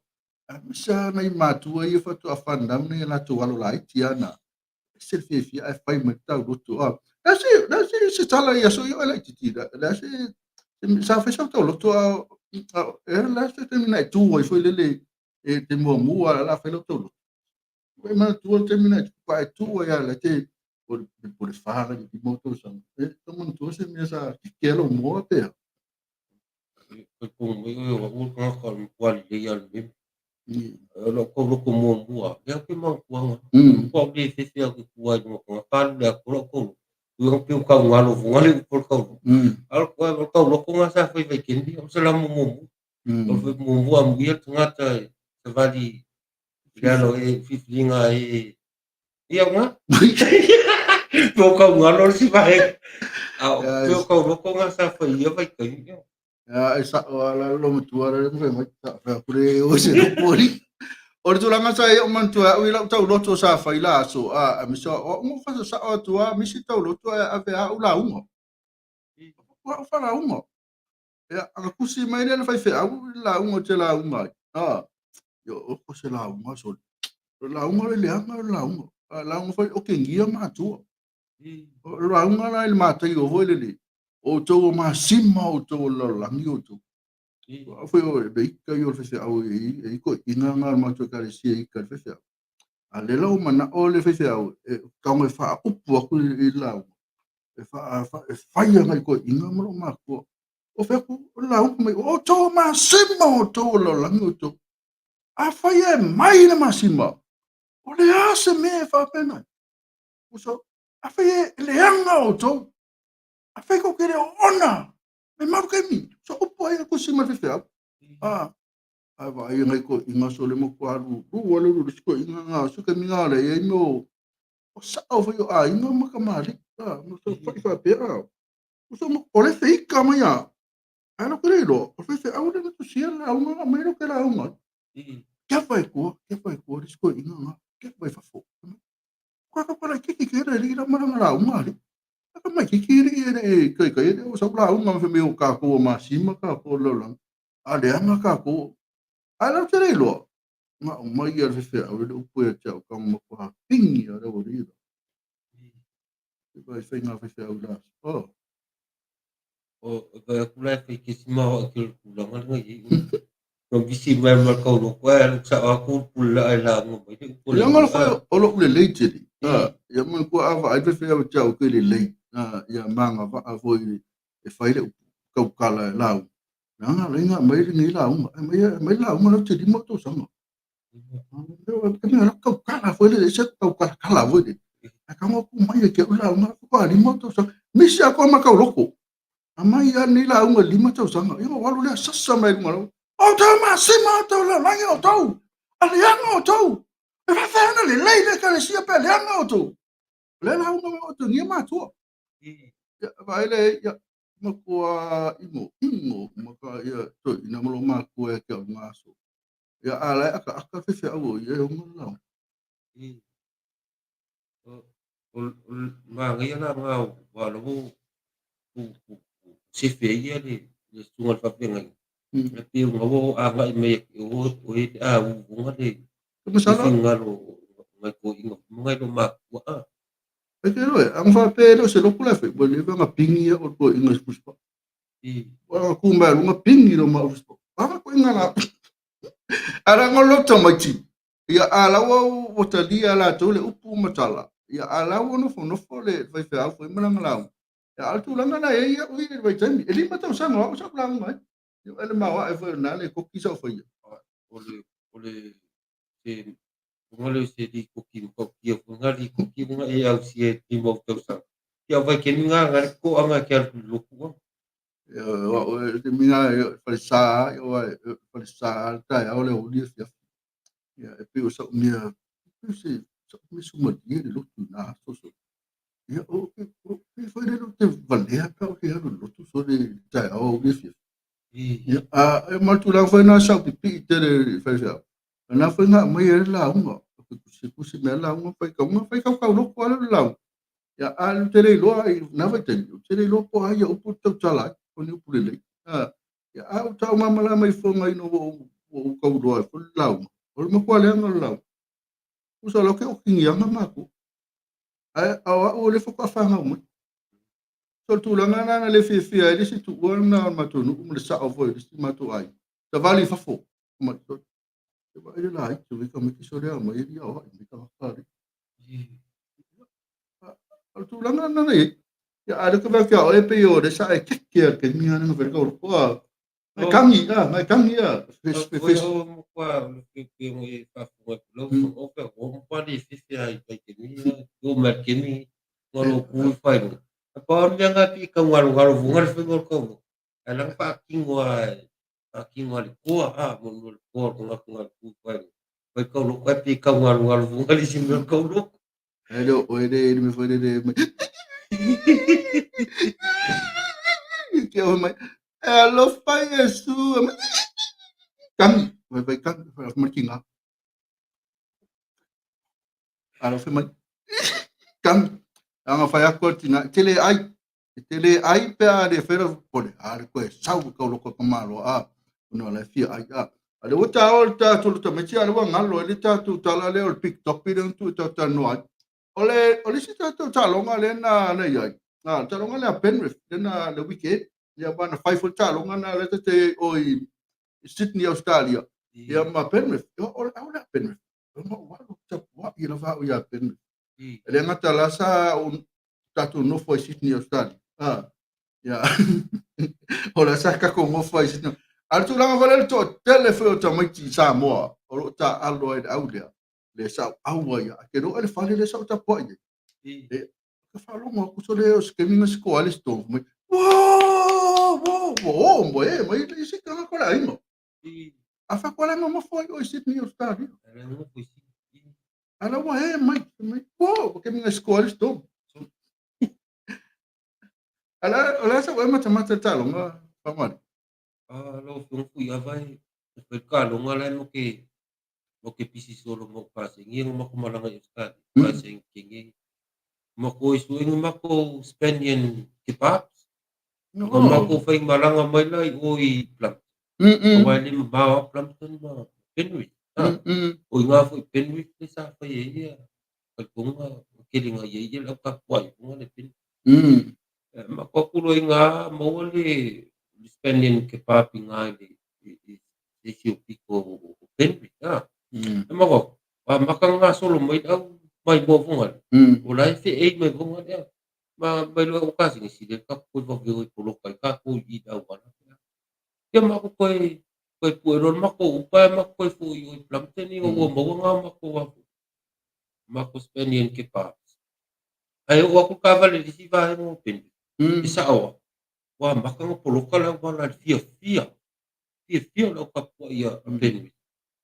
Aemaise lava nai matua ia faatoa fanau nei a latou alo laiti lava na. Ese le fiafia ae fai mai le tauloto. A, le a se tala i aso ia o e laitiiti le a se sa fai sau tauloto a e le a se taimi na e tu ai foi lele e te muamua la fai lau tauloto. E manatua le taimi na e tu e tu ai a le te o le po le fa le lima o tausaga. E tau manatua se mea sa keke lou moa pea. Talitonu mai oe o au o le tagata o le matua lelei lava o le mea. O lou tauloto muamua, lea ou te manatuaina. Matua ou le fefe au te tu ai i luga o tagata, alu le atoa lou tauloto. Tulaga pei o taugalo foga le upu o le tauloko. A o le tauloko lena sa fai vaitaimi o se lamo muamua. O le fai muamua amuia le tagata e savali i lalo e filifiliga e ia uga. Pei o taugalo le isi vaega. A o pei o tauloko lena sa fai i ia vaitaimi. Ia, e sa'o lava la le matua lea na fai mai, sa fai atu le o se poli. O le tulaga sa i ai ou manatua e au i lau tauloto sa fai la aso, a aemaise o au na fasasao atu lava misi tauloto ae ave lava au lauga. O au falauga. Ia, ana tusi mai lea le faifeau i le lauga ou te lauga ai. A, ia, o se lauga sole. O le lauga le leaga o le lauga. A lauga foi otegia matua. O le lauga la i le Mataio foi lele, o outou o masima o outou o le lalolagi outou. Au foi o le ika ia o le faifeau e i ai toeaiina na o le matou ekalesia i ika i le faifeau. A o lea la ua manao le faifeau e tago e faaupu atu i le lauga, e fai agai i toeaiina ma loomatutua. Ou fai atu, o le lauga mai, o outou o masima o outou o le lalolagi outou. Afai e mai le masima, o le a se mea e faapena ai? Uso, afai e leaga outou, afai tou te le oona, me malu taimi. So upu ai a tusi mai le faifeau. Ah, ae vaai nai toeaiina sole matua lulu lava le lulu isi toeaiina na se taimi na le i ai mea o o sao foi o aiga ma tamalii. Ah, ma fai faapea. Ah. Uso, o le feika mai a. Ae lau te le iloa, o le faifeau lea na tusia le lauga na aumai lau te lauga ai. Kepa e tua, kepa e tua le isi toeaiina na, kepa i fafo. Ka ka laitiiti tele alii la ma lana lauga alii. Ka ka maitiiti alii e le i taitai alii o sau lauga ma fai mai o tatou o masima tatou o le lalolagi. A leaga tatou. Ae lau te le iloa, na aumai lava e le faifeau le upu ia te au, tago matua pigi lava le aualii la. E faiga faifeau i la aso. Oh. O vaai atu la e fai kesima o au i le tulaga lena i ai. No misi mai ma le tauloko ae alu sao atu le pule laa e lauga mai le upu Leaga o le foi o lou lelei tele. Ia manatua a vaai le faifeau ia te au ke lelei. Ia magavaa foi e fai le upu tautala e lauga. Leaga la inga aumai lenei lauga. Aumai aumai le lauga lea ou te 5 tausaga. E mea la tautala foi lele, se tautalatala foi lele. Ae tago atu mai ia te au le lauga faatoa 5 tausaga. Misi atoa ma tauloko. Aumai lava lenei lauga i le 5 tausaga. Ia ona ou alu lea sasa mai luga o Outou masima, outou lalolagi outou, a leaga outou. E faafefea ona lelei le ekalesia pe a leaga outou. O lea lauga mai otegia matua. Ia, vaai lea, ia, matua imo, imo, matua, ia, toeaina ma loomatua ia te au i lena aso. Ia, a la e akaaka le faifeau o ia e ona le lauga. O le manaia la lena aua o la ua sefe ai ia le susuga i le faafeagaiga. E pei ona ua agai mai o e le auga le finagalo o nai toeaiina ma nai loomatutua. A. E te iloa e, ana faapea e le o se lotu la e fai, ua leva ona pigi au e le toeaina i le Fusipaa. Ua ana tu mai luga pigi lo ma Fusipaa. Ana toeaina la. A leaga o le lotu tamaiti, ia a la ua ua talia e latou le upu ma tala, ia a la ua nofonofo le faifeau foi ma lana lauga. Ia a o le tulaga la e i ai au i le vaitaimi, e 5 tausaga o au sa ou lauga ai. Ia vaai le maoae foi o lena le koki sa ou faia. O le o le se o le se lipoti matautia foi lena lipoti ona e ausia e le 5 o tausaga. Ia vaitaimi na na le toaga e te alu i le lotu a. Ia o au e te mina e falesa, ia o falesa le taeao le aoauli afiafi. Ia e pei o sau mea, pei o se sau mea sumalie le lotu i na aso sole. Ia o pei foi lele ou te valea pe a ou le alu i le lotu sole i le taeao aoauli afiafi. Ia a e ma le tulaga foi lena sa ou pipii tele i le faifeau. O lena foi na aumai ai le lauga. Tusi tusi mai le lauga faitauga faitautau lotu lava lea o le lauga. Ia a ou te le iloa i lena vaitaimi, ou te le iloa po o a ia upu e tautala ai, o ni upu lelei. Ia a ou tau malamalama ifo ina ua ou tauiloa ai foi le lauga, o le matua leaga o le lauga. Tusa o la ou te otigiaga matua. Ae o au o lea faatoa fanau mai. So o le tulaga lena na le fiafia ai le isi tuua lena o le matou nuu ma le sao foi o le isi matou aiga. Savali i fafo. Mai, so, e vaai le laiti o tamaiti sole a mai e aoai mai tagata alii. O le tulaga lena na i ai. Ia, a lea ou te vaai atu ia oe pei o lea sa e keke lava i le taimi lena na fai ai le tauloko. Ngai tangi, ngai tangi, fes, fes. Foi au matua o le pei ona e faafofoga atu lau afioga, o matua le fefe lava i vaitaimi ia, e oo mai lava i le taimi lenei, na o lou tu e fai luga. A pau le mea nga pi kau galogalo vuga le faiga o le kauloko, ae la na faatino lava faatino lava i le toa a, mo le toa o le tagata na tu fai fai kauloko ae pei tau galogalo vuga le isi mea o le kauloko. E le o oe le le mea foi lele mai. Ke o mai. E alofa Iesu. Kami, vai vai kami, vai mai kinga. Alofa mai. Kami. Anga fai aku tina tele ai. E te le ai pe a le fai po le a le koe sau i kauloko ka malo a ona la fia ai a. A le ua taua le tatou le tamaiti a le ua galo ai le tatou tala lea o le TikTok lea na tuu e talatalanoa ai. O le o le isi tatou taaloga lea na na i ai, a le taaloga lea a Penrith lea na le weekend, ia aua na fai foi le taaloga na lea ta te i ai o i Sydney Australia, ia ma Penrith. O le au lea a Penrith, ona ou alu tapuai lava au ia Penrith. E le gata la sa ou tatou nofo ai Sydney Australia. A, ia. O la sa tatou nofo ai Sydney. A o le tulaga foi lea le toatele foi o tamaiti i Samoa o lo o taaalo ai i le au lea, le sa ou au ai ia. Ke loa le fale lea sa ou tapuai ai. E, ka faalogo atu sole o se taimi na sikoa ai le Storm mai. Wow, wow, wow, mo e, mai le isi tagata o le aiga. A fai atu la nonofo ai o i Sydney Australia. Ala ua e mai, mai, wow, ke minga sikoa le Storm. Ala, o le a sa ua e matamata le taaloga, Faamalie? Ah, lau Afioga Fuiava e fai le taaloga la e mo ke mo ke pisi solo mo pasengi nga mako malaga i Australia. Pasengi kenge. Mako i sue nga mako Spanian kebabs. No. Nga mako fai malaga mai la i o i Plumpton. Aua e le mamao a Plumpton ma Penrith. Ah, o i ngā foi Penrith le sa fai e ia. Talitonga tele nga ia ia le au tapuai i le Penrith. Ma ko aku loa i ngā maua le Spanian kebab i ngā i le i se isi o pito o Penrith. Ah. E ma ko, a maka ngā solo mai le au mai mua vonga le. O la e wheei mai vonga le au. Ma mai loa o kasi si le ka koe wawe oi poloka i ka koe i le au wala. Ia ma ko koe koe pue loa mako upa ma koe fo i oi Plumpton i ua maua ngā mako wa mako Spanian kebabs. Ae oo aku kaavale i le isi vaega o Penrith, e sao a, ua maka nga poloka le au vala i le fiafia, fiafia o le au tapuai a Penrith.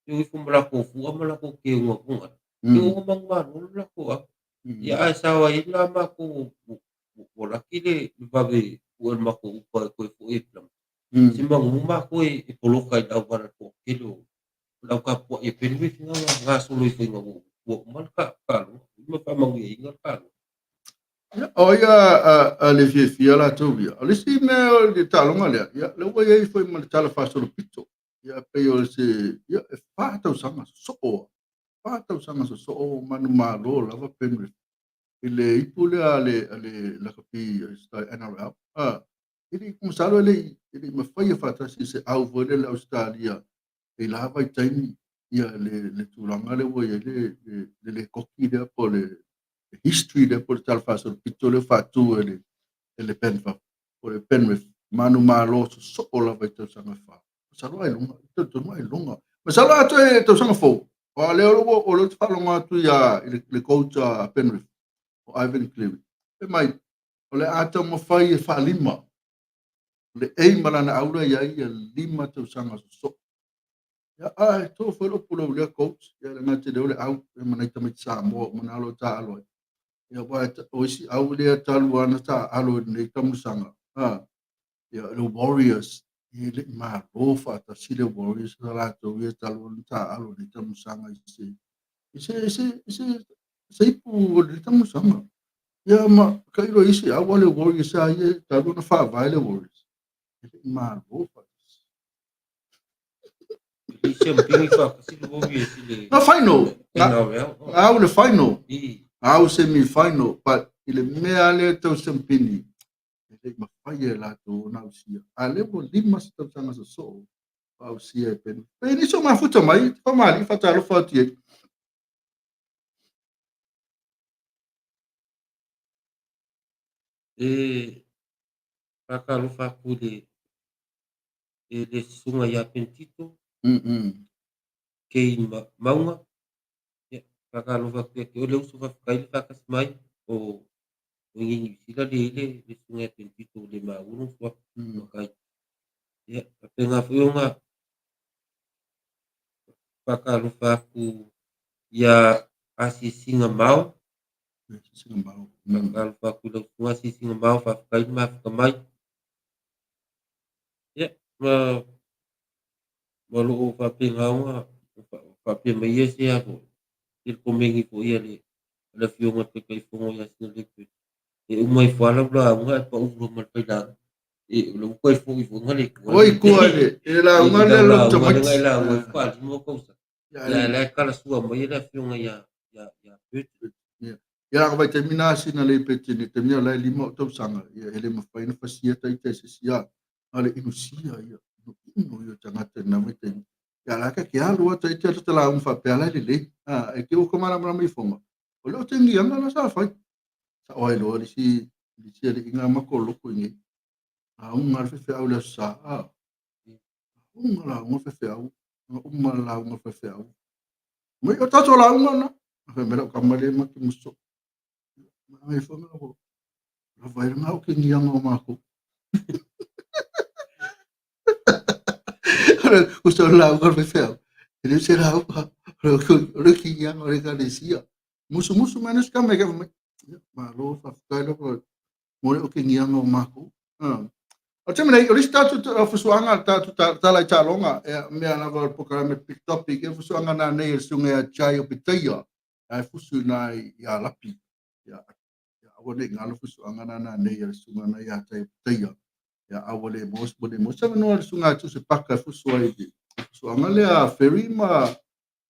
E o ifo ma lakou fua ma lakou keuga foga, e o manumalo le lakou au. Ia ae sao ai la makou ua laki le vave pue o le makou upa e toe foi e Plumpton. Se magu makou e poloka i le auala i le toatele o le au tapuai a Penrith nga gasolo ifo ina ua uma le taaloga ma faamanuiaina le taaloga. Ia, o ai a le fiafia latou ia. O le isi mea o le taaloga lea, ia, lea ua i ai foi ma le tala faasolopito. Ia, pei o se, ia, e 4 tausaga sosoo, 4 tausaga sosoo manumalo lava Penrith i le ipu lea a le, a le lakapi NRL. Ah, e le i masalo e le i mafai faatasi se au foi lea le Australia i la vaitaimi ia le tulaga lea ua i ai le lekoti lea po o le history lea po o le tala faasolopito lea ua faatu e le Penrith, po o le Penrith manumalo sosoo lava i tausaga e 4. Masalo ai luga, talitonu ai luga. Masalo a toe tausaga fou, o lea o lea ou te faalogo atu ia i le coach a Penrith, o Ivan Cleary. Fai mai, o le a taumafai e faalima, le aim a lana aula i ai ia 5 tausaga sosoo. Ia, ai, to foi lo pulau lea coach, ia le ngate leo le au, e manai tamaiti Samoa, o manalo ta alo ai. Ia, wa, o isi au lea talu ana ta alo i lenei tamusaga. Ah, ia, le Warriors, e le i malo faatasi le Warriors sa latou ia talu ana ta alo i lenei tamusaga i se, i se, i se, i se, se ipu o lenei tamusaga. Ia, ma, kailo isi au a le Warriors a ia talu ana faavae le Warriors. E le i malo faatasi. E le siampini faatasi le Warriors i le Na final. NRL. Na au le final. Na au semi final. But i le mea lea tau siampini, e le i mafai e latou ona ausia. A lea ua 5 tausaga sosoo o ausia e Penrith. Pe nisi o mafuta mai, te faamalie faatalofa atu i ai. E faatalofa atu i le e le susuga ia Pentito, Kei Maunga, ia, faatalofa atu ia te oe le uso, faafetai le faatasi mai o O i Niu Sila le i ai le susuga ia Penitito ua le maua lona suafa matai. Ia, faapena foi ona faatalofa atu ia Asiasiga Mao. Asiasiga Mao. Faatalofa atu i lau susuga Asiasiga Mao, faafetai le mafuta mai. Ia, ma ma o lo o faapena ona faapea mai ia se a foi, se komeni foi a le Afioga i le Taitaifono ia Sinalei Pele, e uma ifo lava lau lauga ae pau loa ma le failauga. O lea ua toe foi foi na le tua. Oi tua i le lauga lea lau tamaiti. Lea lauga ai faatoa 5 tausaga. Ia la e talasua mai le Afioga ia Burton. Ia a vaitaimi na Sinalei Petini, taimi o la e 5 o tausaga, ia e le mafai ona fasia ita e se isi a le inusia ia, inu ia tagata i lena vaitaimi. Ia la ka ke alu ata ita le lauga faapea la e lelei. E te ua malamalama ifoga. O le o te ngianga la sa fai. Sa o ai loa le si aliiga ma ko loko i nei. Lauga le faifeau le aso Sa. Lauga lauga faifeau. Uma lauga faifeau. Mai o tatou lauga na. Fai mai lau tama le ma te muso. Mai fanga o. La vai nga o ke ngianga o mākou. O sa lauga faifeau. E le se lauga. O le ki ngianga o le ekalesia. Musu musu mai nasi kama e ka mai. Malo faafetai lava mo le o ke ngianga o mākou. O te mea nei, o le isi tatou fusuaga tatou tala i taaloga, e mea lava o le polokalame Big Topic, e fusuaga na nei e le susuga ia Jai o Petaia, ae fusu i na i Alapi. Ia, aua ne i galo fusuaga na nei e le susuga na ia Jai o Petaia. Ia, aua le mo, le mo se avanoa le susuga a Tusi Paka e fusu ai i le fusuaga lea Ferry ma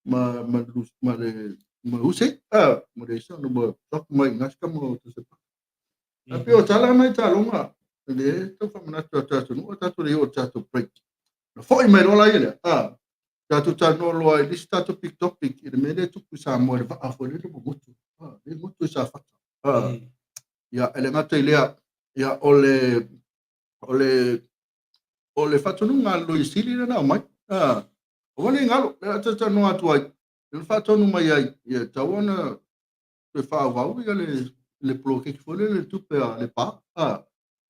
ma ma ma le ma Hussein, ma le isa no ma tak mai ngas ka mo Tusi Paka. A pe o tala na i taaloga, le tau whamanatu a tātou nuu, a tātou le o tātou break. Na foi mai loa la ia lea, tātou talanoa loa i le isi tātou big topic, i le mea lea e tupu i Samoa, le vaa foi lele ua motu, le motu i Safata. Ia, e le gata i lea, ia, o le faatonuga a le Loia Sili lea na aumai. Aua ne i galo, lea o le a talanoa atu ai, le faatonu mai ai, ia tatau ona toe faaauau ia le poloketi foi lele le tupe a Lepa,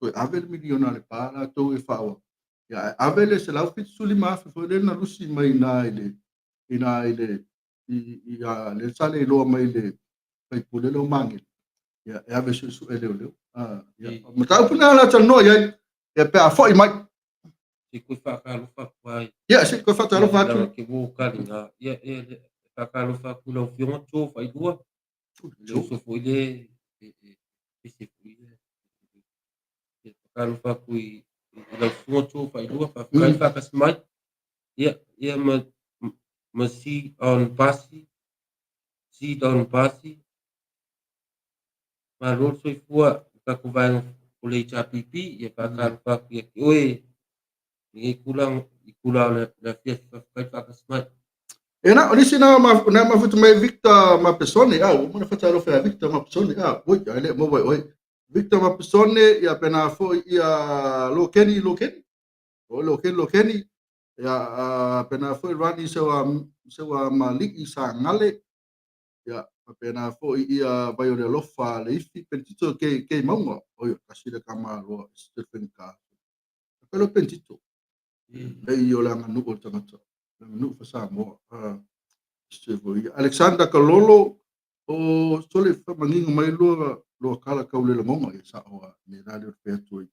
toe ave le miliona a Lepa latou e faaauau. Ia, ae ave le $175,000 foi lele na lusi mai i le ina i le i a le sa le iloa mai le faipule lea o Magele. Ia, e ave suesue leoleo. Ia, mataupu na la talanoa i ai, ia pe a foi mai. Se koe faatalofa atu ai. Ia, se koe faatalofa atu. Ia, ke wo kalinga. Ia, ia, faatalofa atu lau Afioga Joe Failua. Le uso foi le pese foi le. Ia, faatalofa atu i lau Susuga Joe Failua, faafetai faatasi mai. Ia, ia ma si on pasi, si on pasi. Malo le soifua i tatou vaega o le HRPP, ia faatalofa atu ia te oe i tulaga i tula o le afiafi, faafetai faatasi mai. E na, o nisi na na mafuta mai Victor Mapesone, ua mana faatalofa ia Victor Mapesone, ui, ai le maua i oe. Victor Mapesone, ia pena foi ia Lokeni, Lokeni, o Lokeni, Lokeni, ia pena foi Rani sewa Maliki sa ngale, ia pena foi ia vai o le alofa le ifi, pentito ke maunga, oi, kasi le kama loa, Stephen Ka. Pelo pentito. Nei o le aganu o le tagata, le aganu fa Samoa. Alexander Kalolo, o sole whamanginga mai lua lua kala kau le lagonga ia sa oa ne la le o atu ai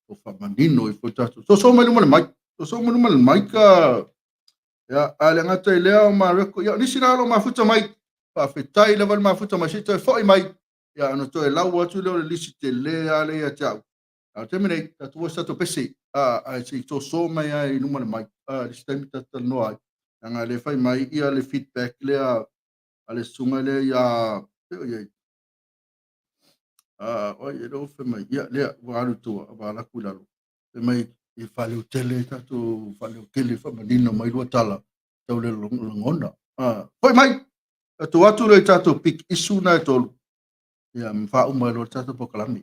o whamanino i foi tātou. So so mai luma le mai. So so mai luma le mai ka ia a le ngata i lea o Mareko. Ia nisi na alo mafuta mai. Faafetai lava le mafuta mai se toe foi mai. Ia ona toe lau atu lea o le lisi te le a le ia te au. A te mene, tātou sa to pese. A se to so mai ai luma le mai. A le taimi talanoa ai. Nga le fai mai ia le feedback lea a le susuga lea ia pe o iai. Oi e leo fai mai ia lea ua alu tua ua ala ku lalo. Fai mai e faleutele tātou faleutele faamanino mai lua tala tau le lagona. Foi mai atu atu le tātou big issue na e tolu. Ia ma faauma ai loa le tātou polokalame.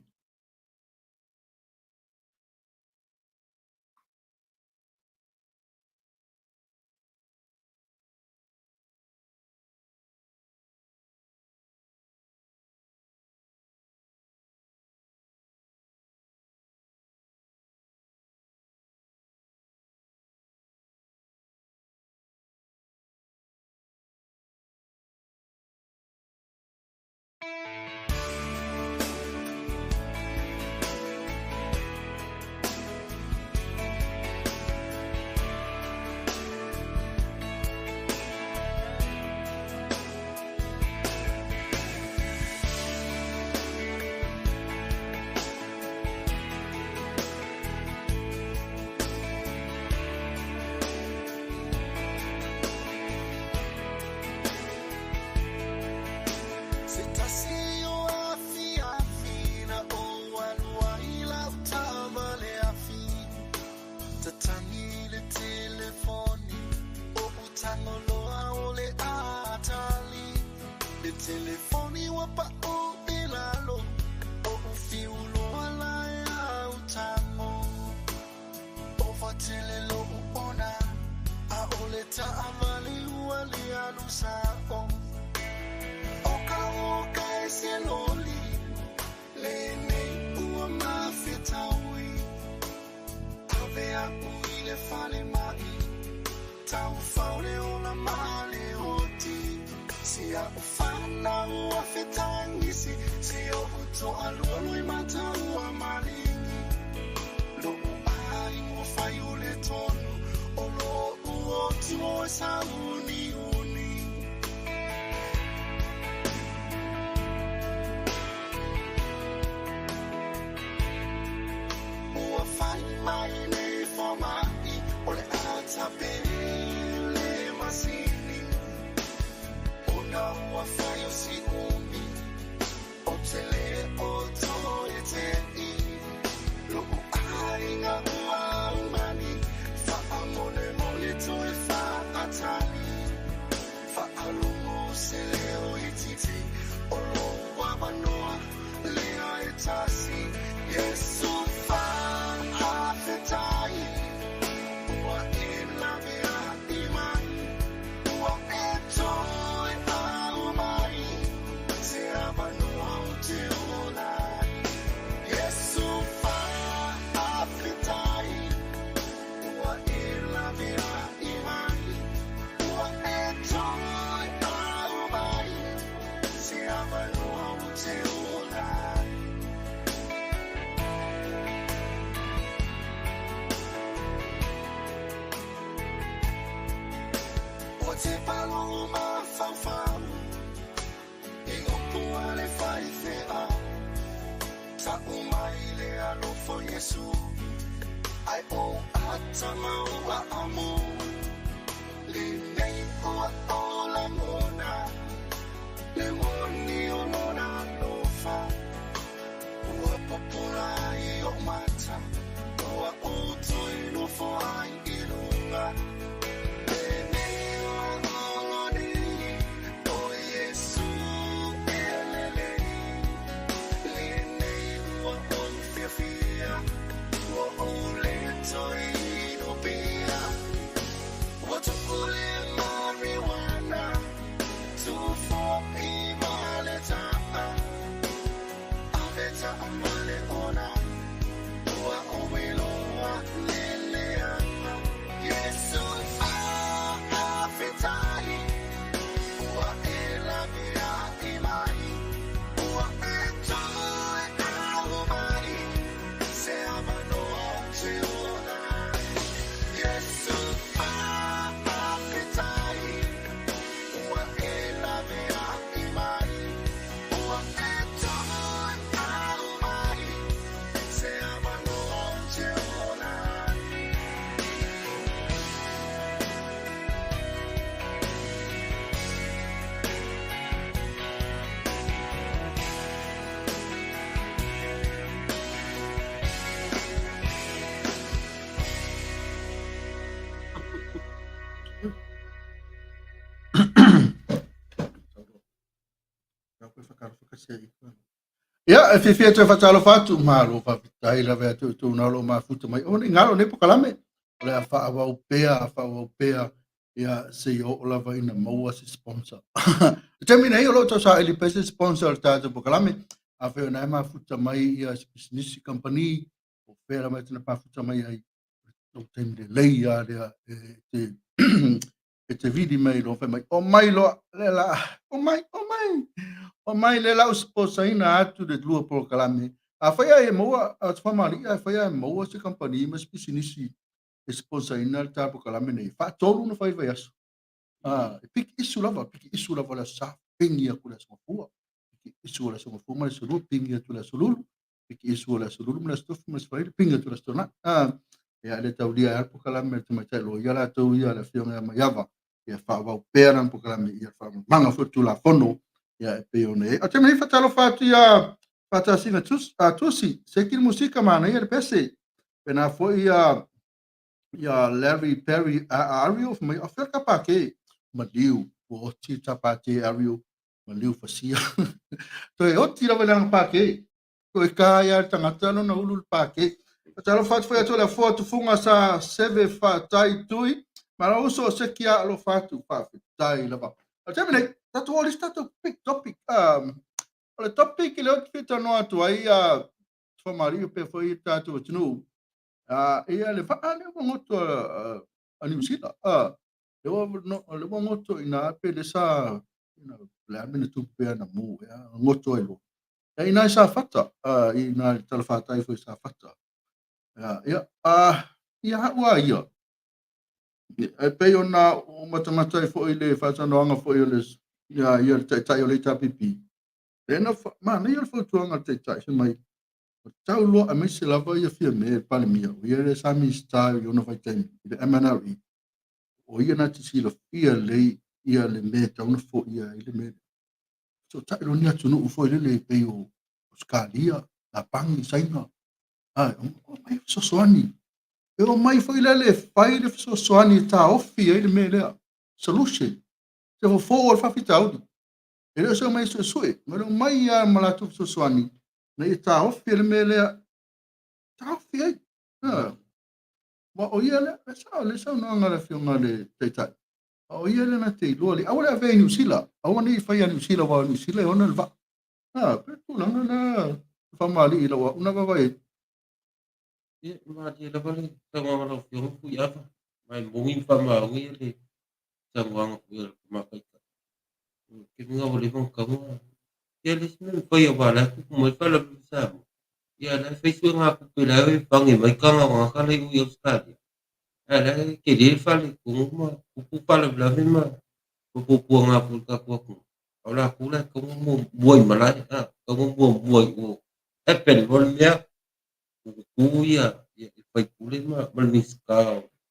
tele loʻu ʻona, ʻaʻole taʻawale ua le alu saʻo. ʻO ka hoka e se loli, lenei ua mafetaui. Ave aku i le fale maʻi, taufao le ola ma le oti. Si aʻu fanau ua fetagisi, si oʻu toʻalua loimata ua maligi. Loʻu ʻaiga ua fai o le tonu, o loʻu oti ua sauniuni. Ua fai mai nei fomaʻi, o le a tape le masini. Ona ua fai o si ʻumi, o te le o toe teʻi. Loʻu ʻaiga ua aumani, faamolemole toe faʻatali. Faalogo se leo itiiti, o lou avanoa lea e tasi. Iesu faafetai, ua e lawe aʻi mai, ua e toe aumai, se avanoa ou te ola ai. Iesu faafetai, ua e lawe aʻi mai, ua e toe aumai, se avanoa ou te ola ai. Ua tepa loʻu mafaufau i upu a le faifeau, Taʻu mai le alofa o Iesu, Ai ou ata ma ua amu, Lenei ua ou lagona, Le moni o lona alofa. Ua pupula ai oʻu mata, Ua ou toe nofo ai i luga. Lenei ua ola nei, ʻO Iesu e lelei. Lenei ua ou fiafia, Ua ou le toe inopia. Ua tuʻu le marijuana, Tufoʻi ma le taʻa, Ave taʻawale ona, Ua ʻoi loa le leaga. Iesu faafetai, Ua e lawe aʻi mai, Ua e toe aumai, Se avanoa ou te ola ai. Iesu faafetai, Ua e lawe aʻi mai, Ua e toe aumai, Se avanoa ou te ola ai. Ia, e fiafia atu e faatalofa atu, malo faafetai lava ia te outou na o lo o mafuta mai. O nei galo nei polokalame, o le a faaauau pea, faaauau pea, ia seia oo lava ina maua se sponsor. Le taimi nei o lo o tausaili pea se sponsor o le tatou polokalame, afai o na e mafuta mai ia se pisinisi company, po o fea lava e tana mafuta mai ai, o taimi lelei lava lea e te e te vili mai loa fai mai, omai loa, le la, omai, omai, omai le la u sponsor-ina atu le lua polokalame. Afai lava e maua, a faamalie, afai lava e maua se kamupani ma se pisinisi e sponsor-ina le ta polokalame nei, faatolu ona fai i le vaiaso. E piki isu lava, piki isu lava le Aso Sa, pigi atu le Aso Gafua, piki isu o le Aso Gafua ma le Aso Lua, pigi atu le Aso Lulu, piki isu o le Aso Lulu ma le Aso Tofi ma le Aso Faraile, pigi atu le Aso Toonai. Ia, e le taulia ai lava le polokalame a le tamaitai loia latou ia, le Afioga ia Maiava, ia faaauau pea lana polokalame ia le faamamaga foi o le Tulafono ia e pei ona i ai. A o le taimi nei, faatalofa atu ia Faatasina Tusi, seki le musika manaia le pese. Pena foi ia ia Larry Perry Ario, fai mai, o fea le kapake? Maliu, ua oti le tapate Ario, maliu fasia. Toe oti lava i lana pake. Toe ka ai lava le tagata lona ulu i le pake. Faatalofa atu foi atu le afoa tufuga sa seve faatai tui. Ma lou uso o Seki a alofa atu faafetai lava. O le taimi nei, tatou oo i le isi tatou big topic. O le topic lea ou te fia talanoa atu ai, Faamalie pea foi le tatou atunuu, ia le vaa lea ua goto a Niu Sila. Lea ua goto i ina pe le sa, le a mea na tupu pea na mu ea, goto ai loa. Ia ina i Safata, i ina i le talafatai foi i Safata. Ia, ia au a ia, e pei ona ou matamata ai foi i le faatalanoaga foi o le, ia, ia le taitai o le HRPP, lea na manaia le fautuaga a le taitai, fai mai, ua tau loa aemaise lava ia Fiame le Palemia, o ia lea sa Minisita i ona vaitaimi i le MNRE, o ia na te silafia lelei ia le mea e tatau ona foia ai le mea lea. Fesootai loa ni atunuu foi lele e pei o Ausetalia, Iapani, Saina, a omai fesoasoani. E omai foi lele e fai le fesoasoani e taofi ai le mea lea. Solution. Se fofo o le faafitauli. E le o se omai e suesue, ma le omai lava ma latou fesoasoani ina ia taofi ai le mea lea. Taofi ai. Ma o ia lea, e sao le saunoaga a le afioga i le Taitai, a o ia lea na te iloa lelei. Aua le avea i Niu Sila, aua ne i faia Niu Sila, aua o Niu Sila e ona le vaa. Pe tulaga na Faamalie i lau au na vaavaai ai. Ia, malie lava le saunoaga a lau Afioga Fuiava. Ma e moni ma faamaoni le saunoaga foi a le Tama Taitai. O le taimi lena ua leva ona tatau ona... Ia le isi mea e mafai aua o la e tupu mai le faalavelave i Samoa, ia o la e fai suegatupe o la e fane mai taga o tagata la e i o i Ausetalia, ae o la e tele le faaletonu ma tupu faalavelave ma puapuaga foi i le tatou atunuu. A o latou la e tatau ona muamua i malae, a, tatau ona muamua i o. Happen loa le mea, tutu ia le faipule ma le Minisita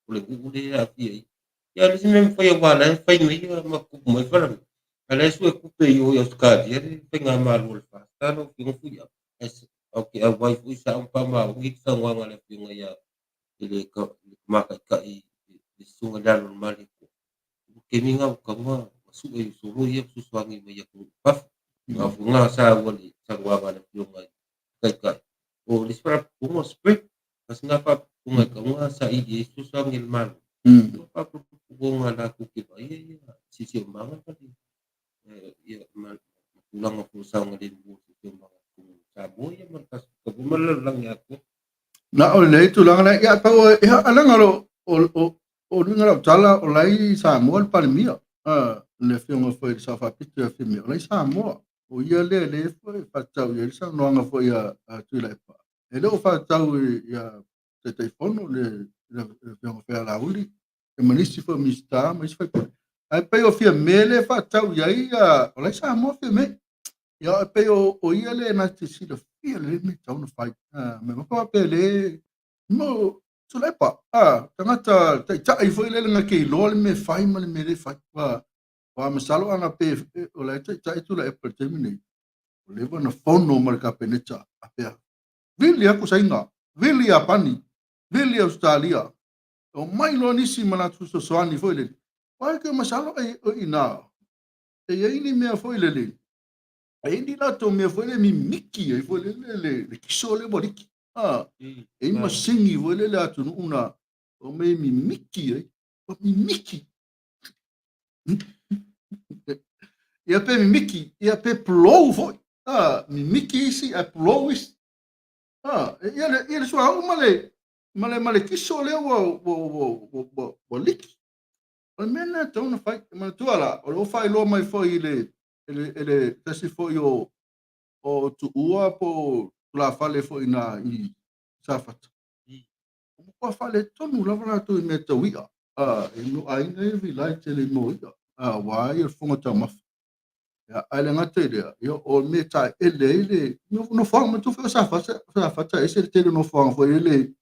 o le nuu lea e aafia ai. Ia o le isi mea e mafai aua o la e fai mai ma tupu mai faalavelave, a o la e suetupe i o i Ausetalia le faigamalo a le FAST lau Afioga Fuiava. Ae ou te auai foi sao ma faamaoni le saunoaga a le Afioga ia i le Tama Taitai le Susuga i le Alo o le Malietoa. O le taimi lena ua tatau ona sue solo ia fesoasoani mai atunuu i fafo. A foi na saua i le saunoaga a le Afioga i le Taitai, o le isi faalapotopotoga o SPREP, tasi lena faalapotopotoga e tatau ona saili ai fesoasoani a le Malo. O faalapotopotoga latou te vaaia ia siosiomaga ma le ia ma tulaga foi o saogalemu o le siosiomaga i totonu o Samoa ia ma le Pasefika foi ma le lalolagi atoa. Na o lenei tulaga lea, ia pau ia leaga o luga lau tala o la i Samoa le Palemia, le afioga foi i le Sao Faapito ia Fiame, o la i Samoa. O ia lea lea foi e faatatau i ai le saunoaga foi a Tuilaepa. E le o faatatau ia Taitaifono le afioga foi ia Laauli, ia ma nisi foi o Minisita ma isi faipule. Ae pei o Fiame lea e faatatau i ai, o la i Samoa Fiame. Ia e pei o ia lea na te silafia lelei mea e tatau ona fai. Ma faapea le no Tuilaepa, tagata taitai foi lele na te iloa le mea e fai ma le mea e le fai. Aua masalo ana pe o la e taitai Tuilaepa i le taimi nei, ua leva ona fono ma le Kapeneta a pea, vili atu Saina, vili Iapani, vili Ausetalia, omai loa nisi ma latou fesoasoani foi lele. Aua e masalo o i ina e i ai ni mea foi lele, e i ai ni latou mea foi lele mimiki ai foi lele le kiso lea ua liki. E i ai masini foi lele a atunuu na omai e mimiki ai. Ua mimiki. Ia pe mimiki, ia pe pulou foi. Mimiki isi ae pulou isi. Ia le suauu ma le kiso lea ua liki. O le mea lena e tatau ona fai. E manatua la, o lo o faailoa mai foi i le tasi foi o Tuua po o tulafale foi i ina i Safata. Ua matua faaletonu lava latou i mea tau i'a. I aiga ia vilai tele i mo i'a. Aua ia le fofoga taumafa. Ia, ae le gata i lea, ia, o le mea e taele ai le nofoaga. Manatua foi o Safata, Safata e ese le tele o nofoaga foi lele,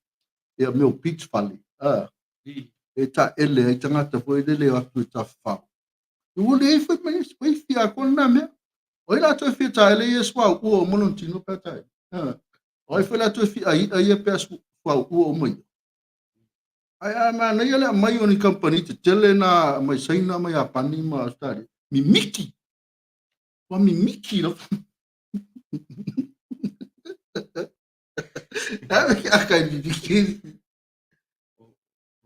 ia mea o beach fale. E taele ai tagata foi lele o atu i tafafao. Ua leai foi ma isi fia atoa lena mea. O ai latou e fia taele ia suauu uma lona tino pe a taele. O ai foi latou e fia i'a ia pe a suauu uma ia. Ae a manaia le aumai o ni kamupani tetele na mai Saina ma Iapani ma Australia. Mimiki. Ua mimiki lava. Ave ke aka i mimiki. O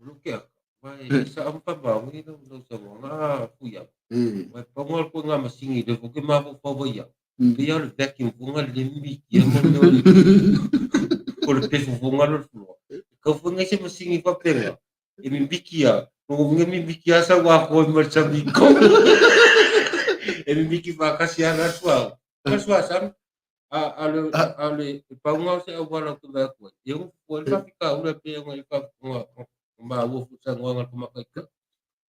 lou keaka, aua e sao ma faamaoni lau saunoaga Fuiava. Aua e pau lena o le ituaiga masini lea foi ou te mafaufau ai au, pei lava o le vacuum foi lena lea e mimikia ma mea o le pefu foi lena o le floor. E tatau foi ona i ai se masini faapena e mimiki lava, lona uiga e mimiki lava sau atoa ai ma le sami i totonu. E mimiki faatasi lava la le suauu ma le suasami. A o le pau lena o se auala ou te vaai atu ai, e ono fua ai le faafitauli e pei ona maua foi i le saunoaga a le Tamaitai.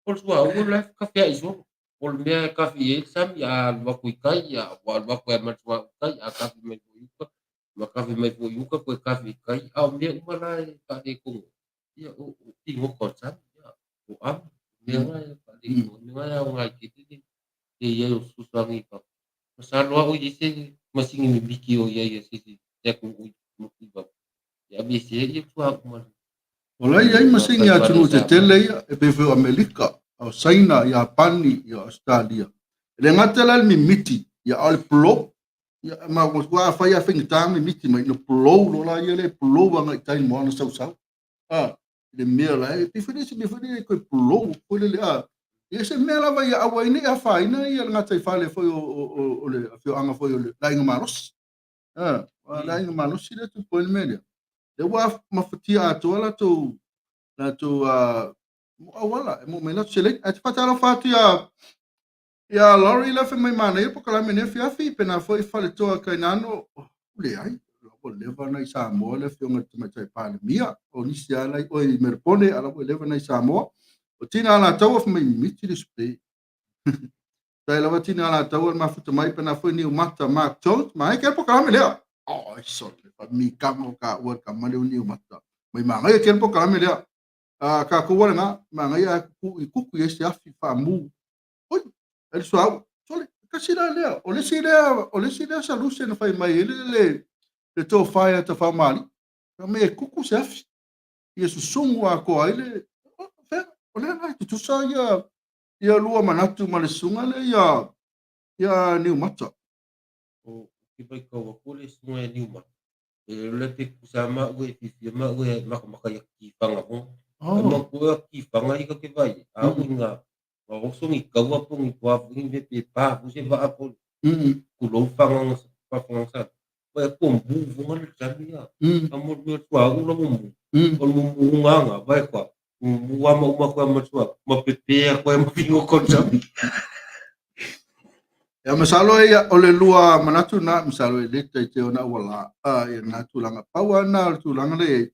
O le suauu la e tafeai solo. O le mea e tafi i ai le sami, a alu atu i tai, ua alu atu ai ma le suauu i tai, a tafi mai foi i uta, ma tafi mai foi i uta, toe tafi i tai. A o mea uma la e faaletonu ai, ia o pigota o le sami, o amu, o mea na e faaletonu ai, mea na e aoga tele le i ai o fesoasoani i fafo. Masalo lava o i ai se masini mimiti o i ai a se isi atunuu i fafo e aveesea ai le suauu ma le. O la e i ai masini a atunuu tetele ia, e pei foi o Amerika, o Saina, Iapani, ia Ausetalia. E le gata la i le mimiti, ia a o le blow. Ia ma aua afai lava e faigata ona mimiti mai, ona blow loa laia lea, blow agai i tai i le moana sausau. A, i le mea la e pei foi lea se mea foi lea e toe blow foi lele a. Ia se mea lava ia aua ai ne i afaina ia le gataifale foi o le afioaga foi o le aiga malosi. A, o le aiga malosi lea e tupu ai le mea lea. Lea ua mafatia atoa latou auala e maua mai ai latou seleni. Ae faatalofa atu ia Laurie la fai mai manaia polokalame nei afiafi pena foi Faletoa Kainano. Leai, ua leva ona i Samoa le afioga i le Tamaitai Palemia. O nisi lava la i oi Melepone, a la ua leva ona i Samoa. O Tina Alataua fai mai miti le spray. Tai lava Tina Alataua le mafuta mai pena foi Niumata Mark Jones. Mai ke polokalame lea. Oh, sole, fa mikaga o ka ua ka male o Niumata. Mai magaia ke polokalame lea. A ka ko wala nga, magaia ku i kuku i se afi faamu. Oi, e le suauu. Sole, kasi la lea. O le isi lea, o le isi lea solution na fai mai ai le tofa ia Tafaomaali. Fai mai e kuku se afi. Ia susugu atoa ai le fea. O lea la e tutusa ia lua manatu ma le susuga lea ia Niumata. Ou te matau atu le susuga ia Niumata, e le o pe tutusa lava maua e fiafia maua e makamaka i atu tifaga foi. Ai manatua atu tifaga ia te vaai ai, a oo ina oso ni taua po o ni toa foi ni mea pe pa foi se vaa po o tulou le faafofoga sa. Vaai atu ua mu foi le sami ia. A mo le mea suauu la ua mu. O le mumuga lena, vaai atu lava, mumu lava ma uma atu ai ma le suauu, ma pepe atu ai ma figota o le sami. Ia, masalo ia, o le lua manatu na, masalo e le taite ona auala ia na tulaga. Pau lava na o le tulaga lea e i ai.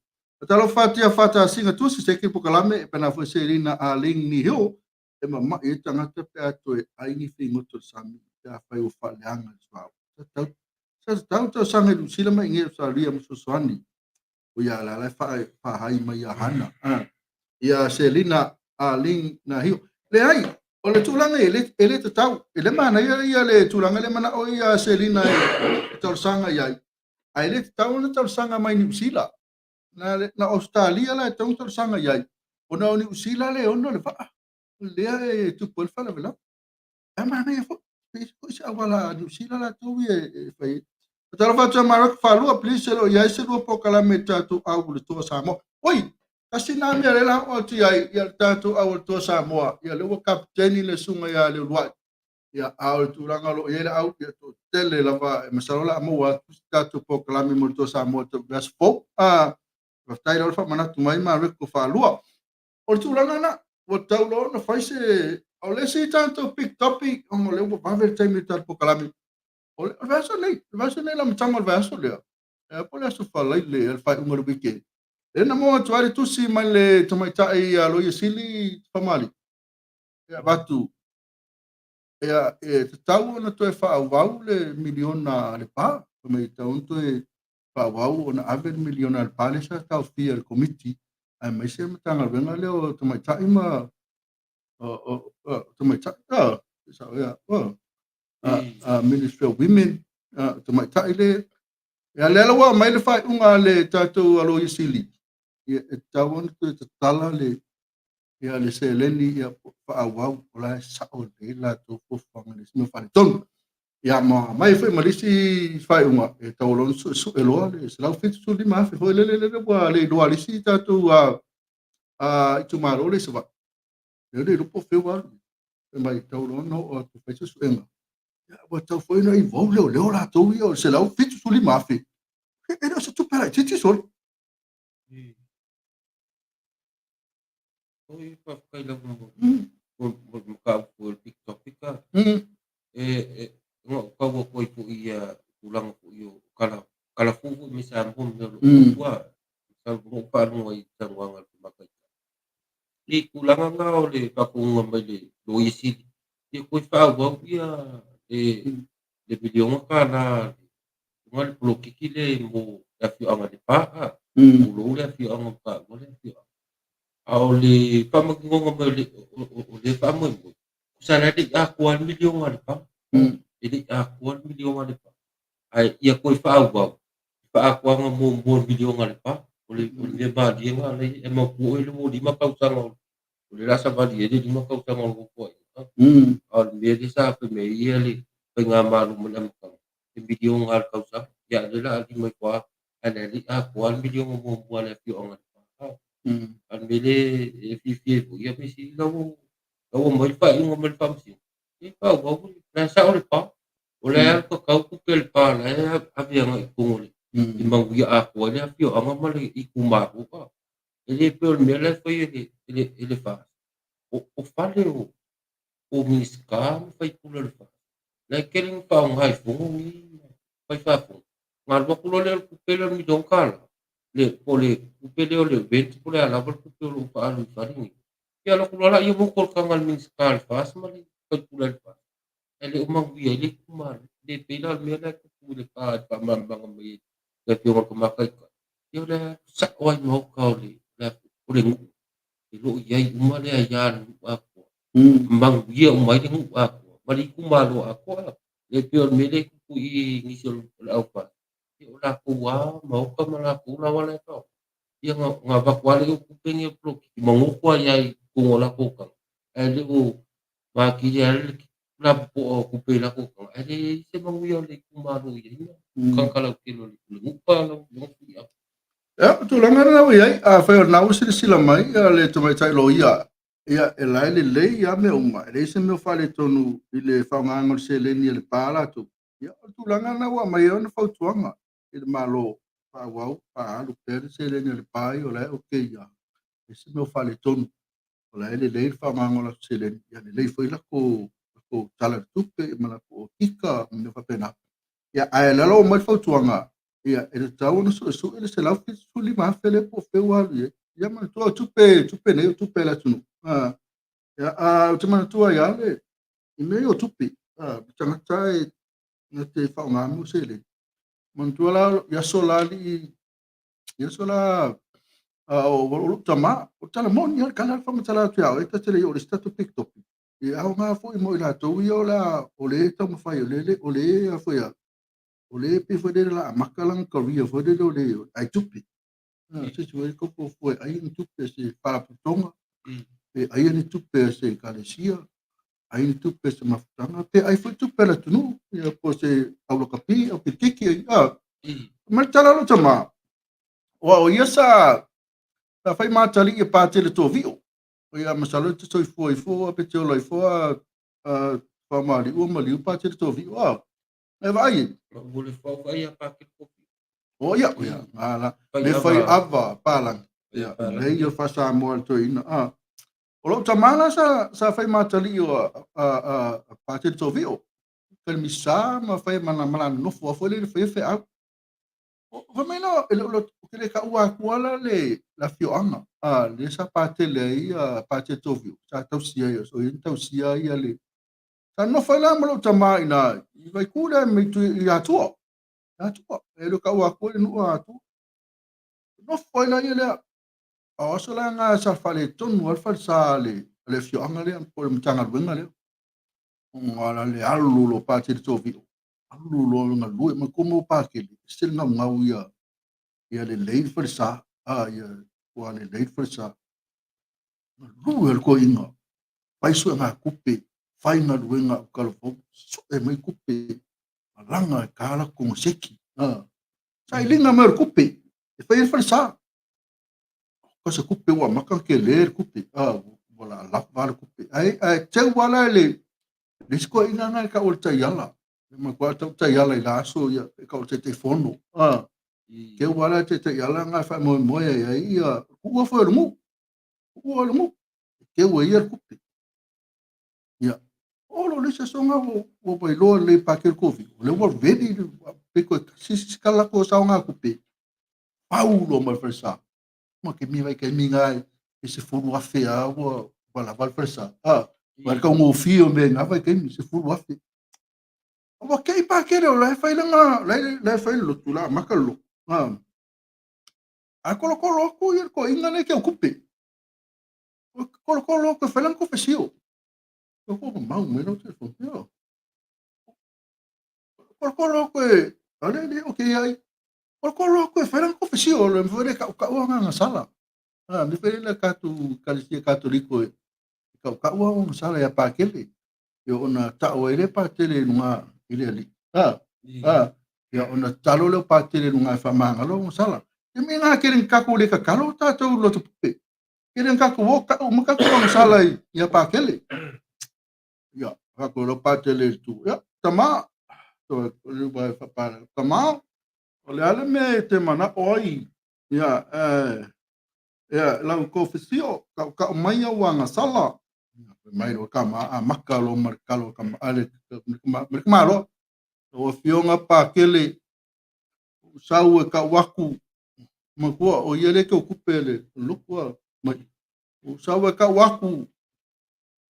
Talofa atu ia Fatasiga Tusi, se ki polokalame, pe na foi Selina Arlene Niho, e mama'i ai tagata pe a toe ai ni figota o le sami, pe afai ua faaleaga le suauu. Sa tatau tausaga i Niu Sila ma i inei i Ausetalia ma fesoasoani. O ia la la e faahai mai ia Hana. Ia Selina Arlene Nahio. Leai, o le tulaga e le tatau. E le manaia ia le tulaga le manao ia Selina e talosaga i ai. Ae le tatau ona talosaga mai Niu Sila. Na Ausetalia la e tatau ona talosaga i ai. Ona o Niu Sila le ono le vaa. Lea e tupu ai le faalavelave. Ae manaia foi. Pe foi se auala a Niu Sila latou ia e fai ai. Talofa atu ia Maroko Faalua, please e le o i ai se lua polokalame i le tatou au o le Toa Samoa. Oi, tasi na mea lea la oo atu i ai ia le tatou au o le Toa Samoa. Ia lea ua kapiteni le susuga ia Leuluai. Ia, a o le tulaga o lo o i ai le au, ia toatele lava, e masalo o le a maua atu se tatou polokalame mo le Toa Samoa i le aso fou. Faafetai lava le faamanatu mai Mareko Faalua. O le tulaga lena, ua tatau loa ona fai se. O le isi tatou big topic, ona o lea ua vave le taimi o le tatou polokalame. O le vaiaso nei, le vaiaso nei, le amataga o le vaiaso lea, po o le aso Faraile, le faaiuga o le weekend, lea na maua atu ai le tusi mai le tamaitai a Loia Sili Famalii, e avatu, ia, e tatau ona toe faaauau le miliona a Lepa. Fai mai e tatau ona toe faaauau ona ave le miliona a Lepa lea sa taofia e le Komiti, aemaise le Matagaluega lea o Tamaitai ma Tamaitai, Ministry of Women, Tamaitai lea. Ia, lea la ua aumai le faaiuga a le tatou Loia Sili, ia, e tatau ona toe tatala le seleni, ia faaauau, o la e sao lelei le latou fuafuaga i le isi mea faaletonu. Ia ma mai foi ma le isi faaiuga e tatau loa ona suesue loa le $175,000 foi lele lele ua le iloa e le isi tatou itumalo lea i Savaii. Lea le iloa po o fea ua alu. Fai mai e tatau loa ona oo atu e fai suesuega. Ia ua tatau foi ona involve leoleo latou ia, o le $175,000 e le o se tupe laitiiti sole. Oi, faafetai lava mo le mataupu foi o le big topic. E na ou tau atu ai foi ia tulaga foi o kalafou foi mai Samoa ma mea o lo o tupu lava. Masalo foi na ou faalogo ai i saunoaga a le Tamaitai. I tulaga na o le faatonuga mai le Loia Sili, ia toe faaauau ia le $1 miliona luga le poloketi lea mo le afioaga i Lepa, tulou le afioaga ua taua le afioaga. A o le faamaninoga mai o lea faamoemoe, tusa la e le i atoa le miliona a Lepa. E le i atoa le miliona a Lepa. Ae ia toe faaauau le faaatoaga muamua o le miliona a Lepa. O le mea malie lena la i ai. Ae manatua oe lea ua 5 tausaga o lea o le a savali ai le 5 tausaga o le Nofoaiga. A o le mea lea sa fai mai ai ia le faigamalo mai le amataga, e miliona lava i le tausaga. Ia a o lea o le a lima ifo lava, ae le i atoa le miliona muamua a le afioaga i Lepa. A o le mea lea e fiafia ai foi, ia mea sili la ua aumai le faaiuga mai le faamasinoga, ia faaauau, o la e sao Lepa. O la e alu tatau tupe a Lepa o la e ave agai i totonu o le i manuia atoa ai le afioaga ma le itumalo. E le pei o le mea la e fai e le FAST, o fale o Minisita ma faipule o le FAST, la e tele ina faaaoga i fono nei ma fai faafono. Ona alu atu loa lea o le tupe lea o le $1 miliona, po o le tupe lea o le rent po o le a lava le tupe o lo o faaalu i fale nei, ia alu atu loa laia moto le taga a le Minisita o le FAST ma le faipule a le FAST, ae le o manuia ai le itumalo. E le pei la o le mea la e tupu i Lepa i le faamalamalamaga mai e le Afioga i le Tamaitai, ia o le alu sao lava i maota o le nuu, e lo o i ai uma le aia a le nuu atoa, manuia uma ai le nuu atoa ma le itumalo atoa. Le pei o le mea lea e tupu i nisi o le au FAST, ia o latou lava maota ma latou laoa la e faaaoga. Ia na avatu lava lea o tupe nei o poloketi ma goto ai lava i totonu o latou taga, ae le o matili lava le lapopoa o tupe i latou taga, ae leai se manuia o le itumalo i ai tagata lautele o le nuu pa lau Afioga. Ia, o tulaga lena ua i ai. Afai o lena ua silasila mai le tamaitai loia, ia, e la e lelei lava mea uma, e leai se mea o faaletonu i le faaaogaina o le seleni a Lepa latou. Ia, o le tulaga lena ua aumai ai ona fautuaga i le Malo, faaauau, faaalu pea le seleni a Lepa ia o la e okay lava, e leai se mea o faaletonu. O la e lelei le faaaogaina o latou seleni, ia lelei foi latou tala o le tupe ma latou okika ma mea faapena. Ia, ae o la ua aumai le fautuaga, ia, e tatau ona suesue le $175,000 lea po o fea ua alu i ai. Ia manatua o tupe, tupe nei o tupe a le atunuu. Ia, ou te manatua ai lava le i mea ia o tupe. Tagata e na te faaaoga mea o seleni. Manatua la i aso la alii, i aso la o lou tama, o le tala moni lava, le tala le faamatala atu ia oe, ta te le i oo i le isi tatou big topic. E aoga foi mo i latou ia o le a, o le taumafai, o le, a foi a, o le pei foi lele o le a amata lana career foi lele o le ai tupe. Se isi foi tau fuafua e ai ni tupe a se faalapotopotoga, pe ai ni tupe a se ekalesia, ai ni tupe a se mafutaga, pe ai foi tupe a le atunuu, ia po o se aulakapi, au kirikiki, Ma le tala o lou tama, aua o ia sa fai matalii e Patele Tovio. Ia masalo e te soifua ifo pe te ola ifo a Faamaaliu ua maliu Patele Tovio. E vaai e. Ua le fau vaai a Patele Tovio. O ia, ia, ala. Le fai ava palangi. Ia, le ia fa-Samoa le toeaina. O lou tama la sa fai matalii o a Patele Tovio. Kalimisa ma fai mana mana nofo a foi le fai feau. Fai mai la, e le o te le taua atua la le afioaga lea sa Patele ai Patele Tovio, sa tausia ai, so ia tausia ai le. Sa nofo ai la ma lou tama ina i Vaitu lea i Atua. Atua, e le o taua atua le nuu a Atua. Nofo ai la ia lea. A o aso la nga sa faaletonu ai le falesa le afioaga lea po o le Matagaluega lea. Ona la le alu lo Patele Tovio. Alu lo galue ma tumu Patele. Se le gaugau ia ia lelei le falesa. Ia ua lelei le falesa. Galue le toeaina. Fai suega tupe, fai galuega o kalafou, sue mai tupe. Alaga e ka la kogaseki. Sailiga mai o le kupe e fai ai le falesa. Ko se kupe ua maka ke le le kupe. Ua la lava le kupe. Ai ai teu ala le le isi koeaiga na e kau o le taiala. Le matua tau taiala i la aso ia e kau o le Taitaifono. Teu ala te taiala nga e faamoemoe ai ai ia kuua foi o le nuu. Kuua o le nuu. Teu ai ia le kupe. Ia. O lo le isi aso nga ua ua iloa lelei Pakele Kovi. O le ua ready pe koe kasi se kala ko saoga kupe. Pau loa ma le falesa. Ma ke mi vai ke mi ngai e 10,000 a ua ua lava le falesa. Ua le taugofie o mea i ngā vaitaimi, 10,000. Ua kei Pakele o la e fai lana, la e fai le lotu, la amata le lotu. A kolokolo aku ia le toeaina lea e keu kupe. Kolokolo aku e fai lana kofesio. Ua kua mau mai lau telefoni. Ia. Kolokolo aku e, ale le o ke ai. Kolokolo aku e fai lana kofesio, le mafai le kaukau agasala. Me fai le katu Ekalesia Katoliko e kaukau agasala ia Pakele. Ia ona tau ai le Patele i luga i le alii. Ia ona tatalo lea o Patele i luga e faamagalo agasala. Ia me ngā kere kakou le kakalo tātou loto pupe. Kere kakou o kau ma kakou agasala i ia Pakele. Ia, kakou lo Patele i tu. Ia, tama. To le wa whapara. Tama. O le ale mea e te mana o ai. Ia, ia, lau kofesio, kau kau mai au agasala. Ia, mai lo ka ma a maka lo ma kalo ka ma ale ma ma lo. O afioga Pakele sau e kau aku makua o ia le ke kupe le luku mai. O sau e kau aku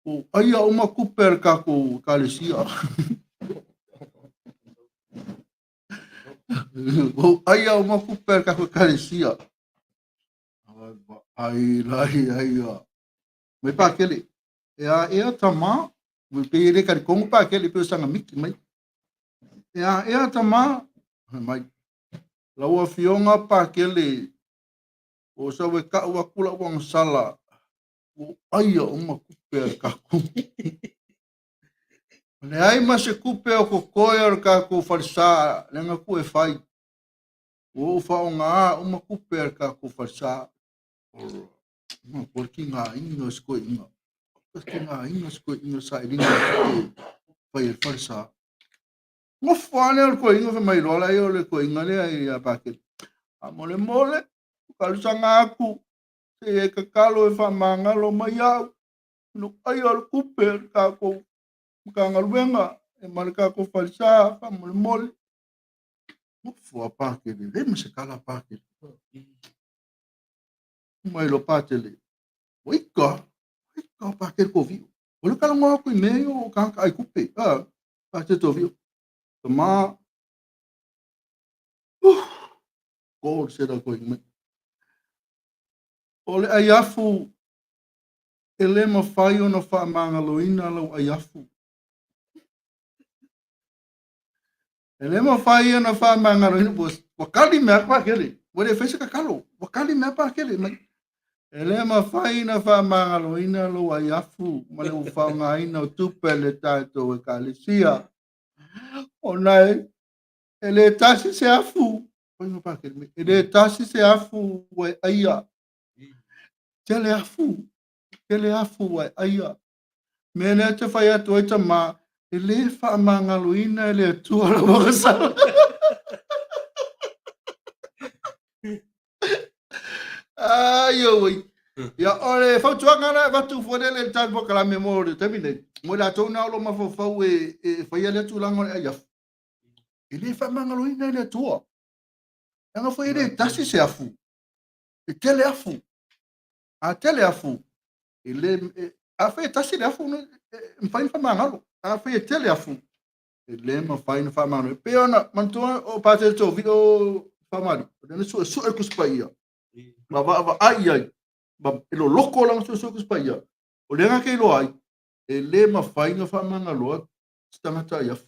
o aia o makupe le kakou ekalesia. O aia o makupe le kakou ekalesia. Ai lai ai a. Mai Pakele. E a ea tama, mo pe le kari kongo Pakele pe sanga miki mai. E a ea tama, mai. Lau afioga Pakele, o sau e kau aku lau agasala, o aia o makupe a le kakou. Le ai ma se kupe o kokoe o le kakou falesa, le nga ku e fai. Ua ou faaaogaā uma kupe a le kakou falesa. Ma ko ki ngā inga o se koeaiga. Ki ngā inga o se koeaiga sailiga o kupe fai e le falesa. Gofo lava lea o le koeaiga fai mai loa laia o le koeaiga lea ia Pakele. Faamolemole, talosaga aku, se i e tatalo e faamagalo mai au. No aia o le kupe o le tatou Matagaluega e ma le tatou falesa faamolemole. Gofo a Pakele, leai ma se tala a Pakele. Mai loa Patele, ua ika, ika o Pakele Kovio. O le talanoa aku i mea ia o tagata ai kupe. Patele Tovio. Tama, God se la koe mai. O le aiafu e le mafai ona faamagaloina lau aiafu. E le mafai ona faamagaloina, ua kali mea Pakele. Ua le fai se tatalo, ua kali mea Pakele mai. E le mafai ona faamagaloina lou aiafu ma le faaaogaina o tupe le tatou ekalesia. Ona e le tasi se afu, e le tasi se afu ua e aia. Tele afu, tele afu ua e aia. Mea lea te fai atu ai tama, e le faamagaloina e le Atua lau agasala. Ai oi. Ia, o le fautuaga lea e avatu foi lele i le tatou polokalame mo le taimi nei, mo i latou na o lo o mafaufau e faia lea tulaga o le ai afu. E le faamagaloina e le Atua. Leaga foi e le tasi se afu. E tele afu. A tele afu, e le, afai e tasi le afu, e mafai ona faamagalo. Afai e tele afu, e le mafai ona faamagalo. E pei ona manatua o Patele Tovio Faamalie, o lea na suesue le Tusi Paia, ma vaavaai ai, ma e loloko lana suesue Tusi Paia. O lea na te iloa ai, e le mafai ona faamagaloa se tagata ai afu.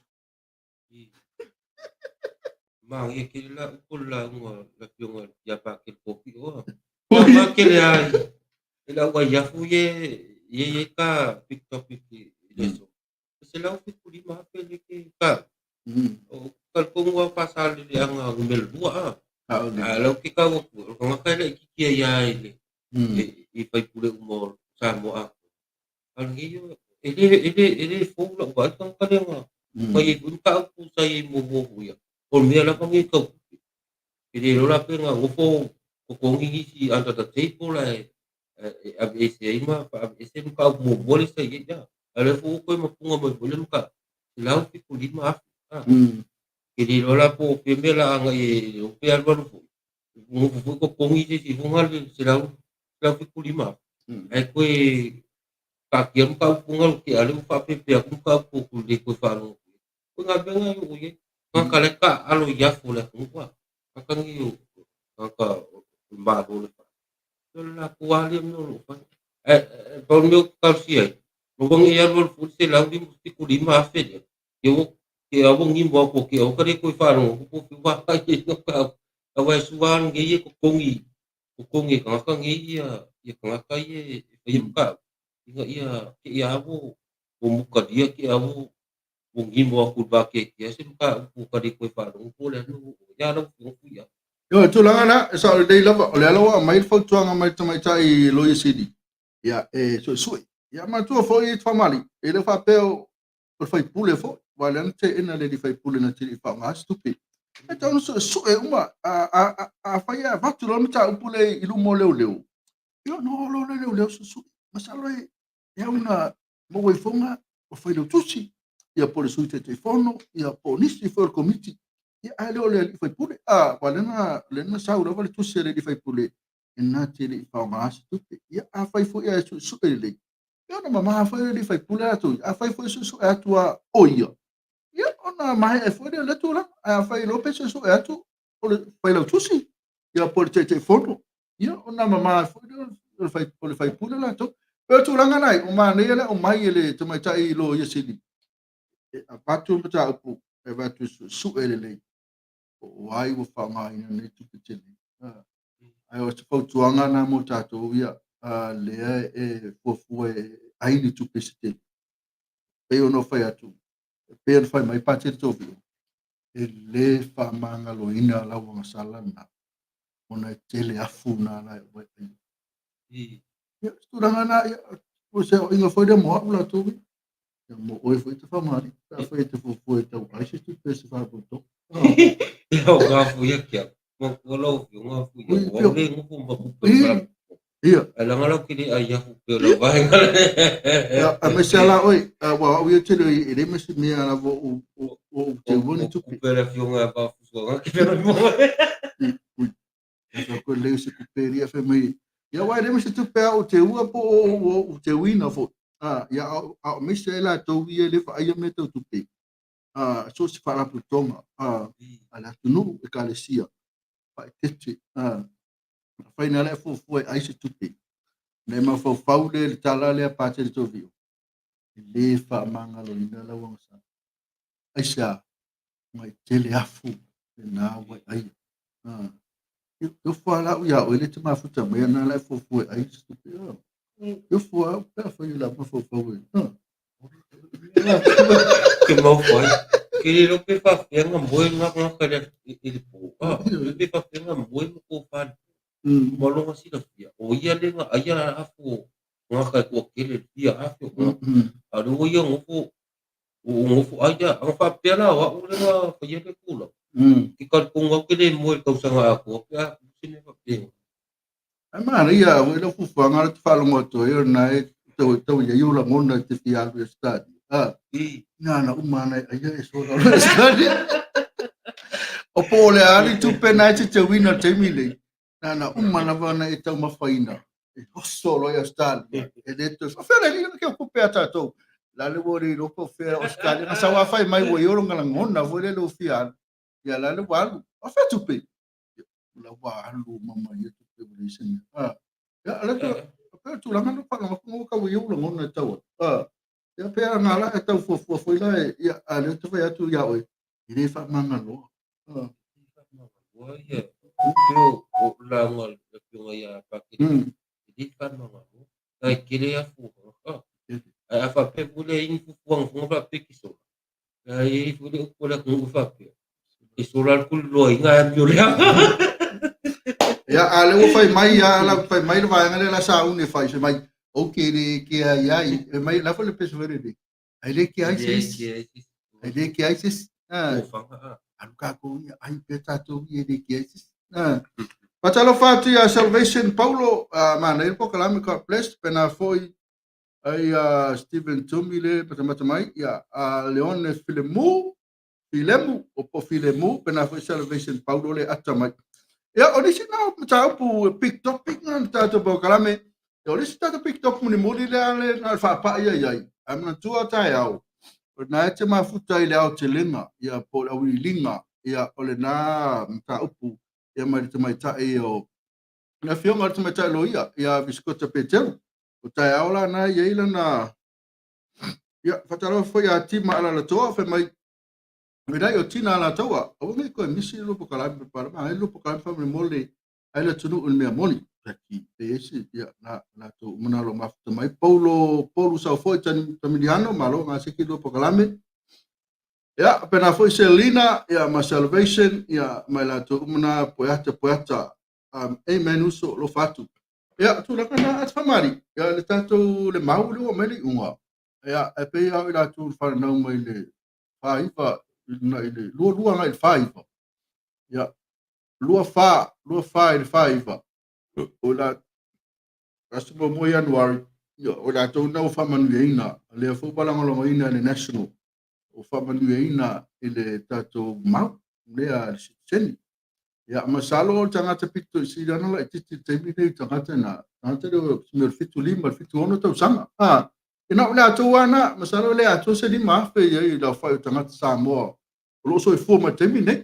Magia tele la upu o le lauga a le Afioga ia Pakele Kofio. Magia tele lava i lau aiafu ia e i ai ka big topic i le aso. E 175,000 le ke ka. Ou te talitonu lava Faasaleleaga numera lua a. A o lea ou te tau atu, o le tagata e laitiiti ai lava i le i faipule uma o Samoa atoa. A o lenei e le e le e le fou lau vaai le tagata lea na fai ai foi mataupu sa i ai muamua foi ia. O le mea lava lenei tau tupe. E le iloa la pe na nofo totogi nisi under the table ae e aveese ai ma faaveese le mataupu muamua lea sa i ai. A o lea foi ua toe mapuna mai foi le mataupu, $175,000. E le iloa la po o fea mea la agai e o pe alualu foi, nofo foi totogi se isi foi na le $175,000. Ae toe taatia le mataupu na ua tea lea ua faapeapea atu mataupu ou te le toe faalogo atu i ai. O ituaiga mea na e oo i ai. Tagata la e taaalo i afu o le atunuu a. Tagata nei o tagata o le Malo o le O le latou lava lea mea o lo o fai. Ae pau le mea ou te talosia ai, aua ne i alualu foi le $175,000 lea, te ua gimo atu te ua ta le toe faalogo atu po o fea ua agai i ai lau mataupu. Aua e sua lava lenei e totogi, totogi e tagata nei ia tagata ia e faia mataupu, ina ia te i lava ua mutalia te i lava ua gimo atu i le vateatea se mataupu ua ta le toe faalogo po o le a le mea ua oo i ai. A lau Afioga Tuiaana. Ioe, o le tulaga lena, e sao lelei lava, o lea la ua aumai le fautuaga mai le tamaitai Loia Sili, ia, e suesue. Ia, manatua foi Faamalie, e le faapea o le faipule foi, aua o lea na teena e le faipule na te le i faaaogaina se tupe. E tatau ona suesue uma. Afai e avatu loa le mataupu lea i luma o leoleo, ia ona o loa lea o leoleo suesue. Masalo e au na maua ifoga o Failautusi, ia po o le Sui Taitaifono, ia po o nisi foi o le Komiti, ia ae le o le alii faipule. Aua o lea na sau lava le tusi a le alii faipule e na te le i faaaogaina se tupe. Ia afai foi ae suesue lelei, ia ona mama foi le alii faipule latou ia. Afai foi e suesue atu lava o ia, ia ona maea foi lea o lea tulaga. Ae afai loa pe suesue atu o le Failautusi, ia po o le Taitaifono, ia ona mama foi lea o le faipule latou. O le tulaga la, ua manaia le aumai e le tamaitai Loia Sili, e avatu le mataupu, e avatu e suesue lelei, po o ai ua faaaogaina nei tupe tele. Ae o se fautuaga lena mo tatou ia, lea e fuafua e ai ni tupe se tele. Pei ona ou fai atu, e pei ona fai mai Patele Tovio, e le faamagaloina lau agasala lena, ona e tele afu na la e ua e ai. Ia, o se tulaga lena, ia, o se aoaiga foi lea mo au latou ia. Ia, mo oe foi Tafamalii, pe afai e te fuafua e tau ai se tupe se faalapotopotoga. Ia, o ngā fui a kia. Manatua lau Afioga fui a, o au le nofo ma tupe o le faalapotopotoga. Ae leaga lau te le ai afu pei o lau vaega lea. Ia, aemaise lava la oe, aua o au ia ou te le o i ai, e leai ma se mea lava o ou teua ni tupe. O kupe a le Afioga ia Vaafusuaga ke fealai mo oe. Ui, e fai lelei o se kupe lia fai mai, ia aua e leai ma se tupe a ou teua po o ou teuina foi. Ia, a o aemaise ai latou ia e le vaaia mea tau tupe, so o se faalapotopotoga a le atunuu, ekalesia, faaeteete, afai na la e fuafua e ai se tupe, ona e mafaufau lea i le tala lea a Patele Tovio, e le faamagaloina lau agasala. Aisea? Ona e tele afu lena ua e aia. E ofo lava la au ia oe lea e te mafuta mai ana la e fuafua e ai se tupe. E ofo lava au pe afai o le a mafaufau e. Ke maofa ai. Ke le iloa pe faapefea ona moe lena tagata i le po. Pe faapefea ona moe ma tofa i le po. Ma lona silafia, o ia lea na aia afu o tagata e toatele i le fia afe o tagata. A o lea ua ia nofo ua nofo ai lea. Ana faapea la o au lea na faia lea tulaga, ou te talitonu lava ou te le moe i le tausaga atoa pe a tupu se mea faapena. Ae manaia foi lau fuafuaga lea ou te faalogo atu ai o lena e tau i ai ou lagona e te fia alu i Ausetalia. Na na uma ana e aia e sola o Ausetalia. O po o le a le tupe na e te teuina i le taimi nei, na na uma lava ona e taumafaina e oso loa i Ausetalia. E le toe faafefea le alii ona ke kupe a tatou. La le ua le iloa po o fea o Ausetalia. Na sau a fai mai ua i ai lona lagona foi lele ua fia alu. Ia la le ua alu. O fea tupe? La ua alu uma mai ia tupe ua leai se mea. Ia, le pei o le tulaga lena faalogo atu ua tau i ai ou lagona e tau atu. Ia pe ana la e tau fuafua foi la e, ia, a lea ou te fai atu ia oe, e le faamagaloa. Faamagaloa ia, pei o lauga a le Afioga ia Pakele, e le faamagaloa. Ae tele afu o tagata. Ae a faapea foi lea e i ai ni fuafuaga foi faapea e te sola, Ae i ai foi le upu a le atunuu e faapea, e sola lava le tuliloaina ae amio leaga. Ia, a o lea ua fai mai lava, la fai mai le vaega lea la sauni e fai, fai mai, ou te le kea i ai. Fai mai, la foi le pese foi lele, ai le kea ai se isi. Ai le kea ai se isi. Alu tatou ia, ai pea tatou ia e le kea ai se isi. Faatalofa atu ia Salvation Paulo, manaia le polokalame, God bless, pena foi ai a Stephen Tumi le matamata mai, ia a Leone Filemu, Filemu, o po Filemu, pena foi Salvation Paulo le ata mai. Ia, o nisi na mataupu big topic na na tatou polokalame, o le isi tatou big topic mulimuli lea le na faapai ai ai, ae manatua taeao, o lena e te mafuta i le aotelega, ia po o le auiliiliga, ia o lena mataupu, ia mai le tamaitai o le afioga i le tamaitai loia, ia Visikota Peteru. O taeao la na e i ai lana, ia, faatalofa foi ia Tima Alalatoa, fai mai, Melai o Tina Alataua, aua nei toe misi le lua polokalame, palama ai le lua polokalame faamolemole ai le atunuu i le mea moni. Peki, e ese, ia, na, latou uma na lo mafuta mai. Paulo, Paulu Saufoi Tamiliano, malo gaseki lua polokalame. Ia, pena foi Selina, ia, ma Salvation, ia, mai latou uma na poeata, poeata. Amen uso, alofa atu. Ia, tulaga na a whamari, ia, le tatou le mau le ua mai le iuga. Ia, e pei au i latou whanau mai le 49, i le 22 agai i le 49. Ia, 24, 24 i le 49. O la aso muamua Ianuari, ia, o latou na ua faamanuiaina, lea foi ua lagolagoina e le National, ua faamanuiaina i le tatou mau, lea le sitiseni. Ia, masalo o le tagata pito i sili ana laitiiti i le taimi nei i tagata na, tagata lea o se mea o le 75, le 76 tausaga. E na o le atoa lava na, masalo e le atoa se 5,000 i ai i le aofai o tagata Samoa o lo o soifua mai i le taimi nei.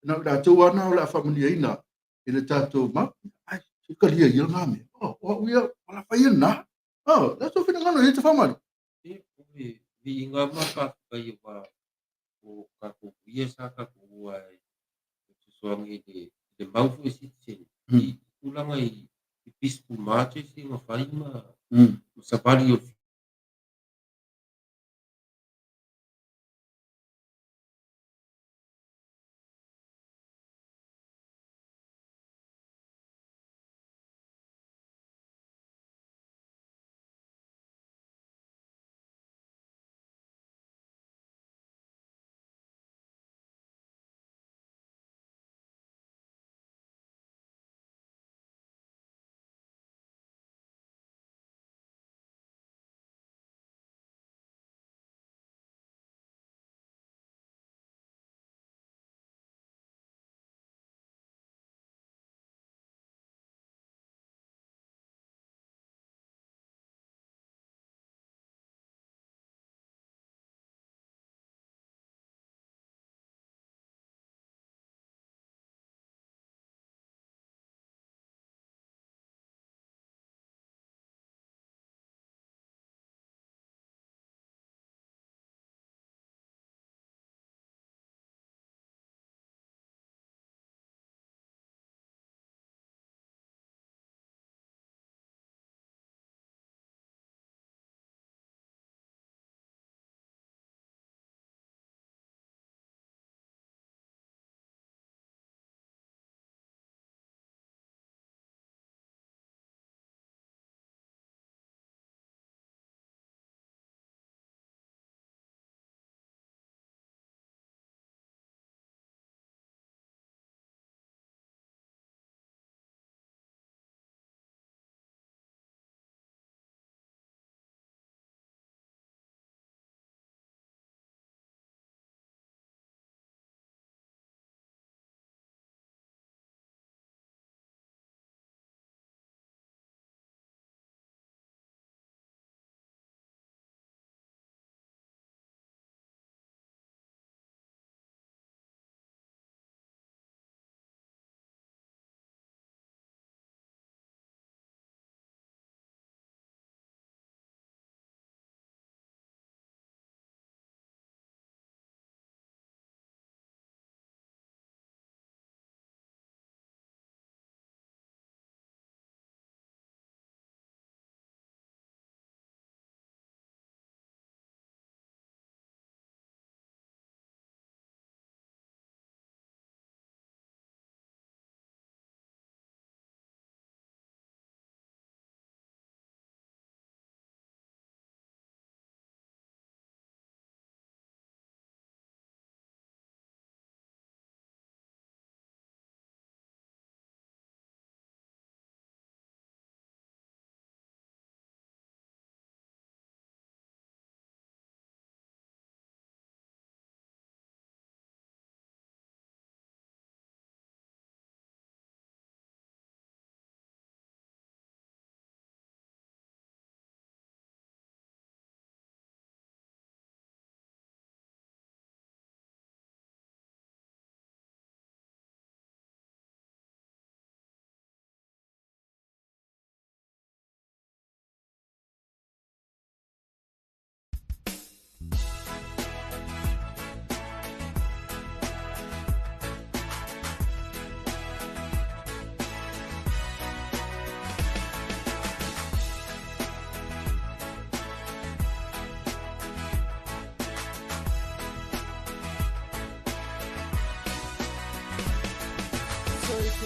E na o le atoa lava na o le a faamanuiaina i le tatou mau. Ai, se talia ia lena mea. Oh, o au ia, o la fai ia lena. Oh, le tou finagalo i te whamari. Ia, o le viiga ma faafetai aua o tatou ia sa tatou ua e fesoasoani i le mau foi sitiseni i tulaga i peaceful marches ia na fai ma savali o le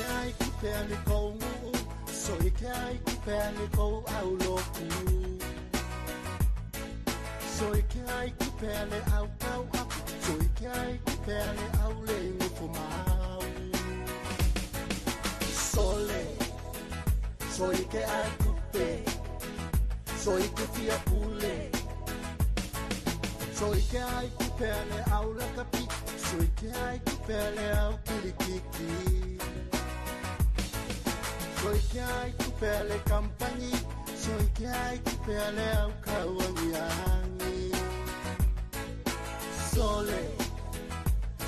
ke ai kupe ale kou nuu, so i ke ai kupe ale kou au loku. So i ke ai kupe ale au kau aku, so i ke ai kupe ale au le ngofo mau. Sole, so i ke ai kupe, so i ke fia pule. So i ke ai kupe ale au lakapi, so i ke ai kupe ale au kilikiki. So i ke ai kupe ale kampangi, so i ke ai kupe ale au kauangiangi. Sole,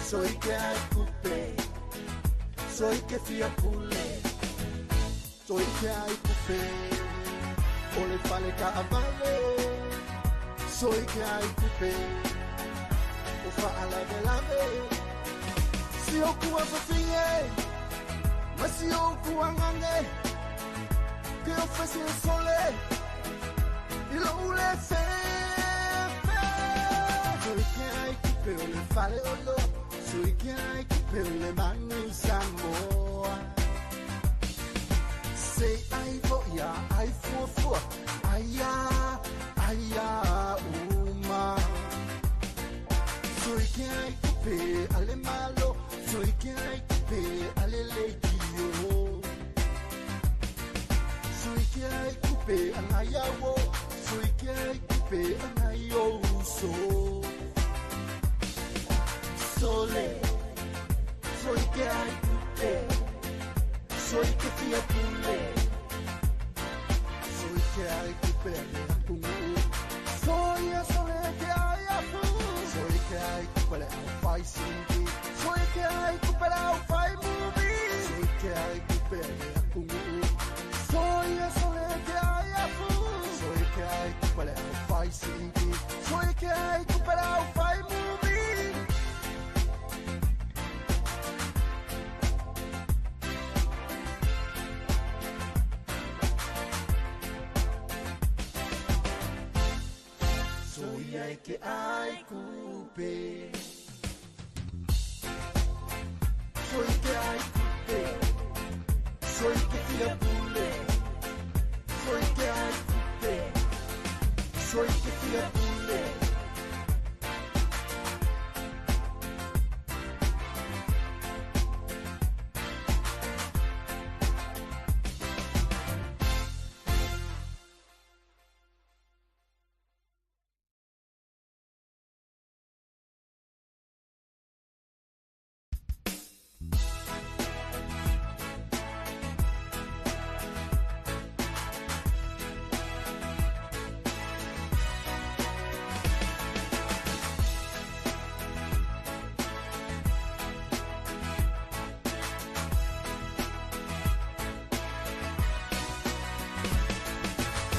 so i ke ai kupe, so i ke fia pule. So i ke ai kupe, ole fale ka avale. So i ke ai kupe, o fa ala de lave. Si o kua fafinge, ma si o kua ngange, ke o fese sole, i lo ule fefe. So i ke ai kupe o le fale o lo, so i ke ai kupe o le manu Samoa. Se ai vo ia ai fua fua, ai ia, ai ia uma. So i ke ai kupe ale malo, so i ke ai kupe ale leikio. So i ke ai kupe angai awo, so i ke ai kupe angai o uso. Sole, so i ke ai kupe, so i ke fia pule. So i ke ai kupe ale atungu, so ia sole ke ai afu. So i ke ai kupe le au fai singi, so i ke ai kupe le au fai muvi. So i ke ai kupe ale atungu, so ia sole ke ai afu. So i ke ai kupe le au fai singi, so i ke ai kupe le au fai muvi. So ia e ke ai kupe, so i ke ai kupe, so i ke fia pule. So i ke ai kupe, so i ke fia pule.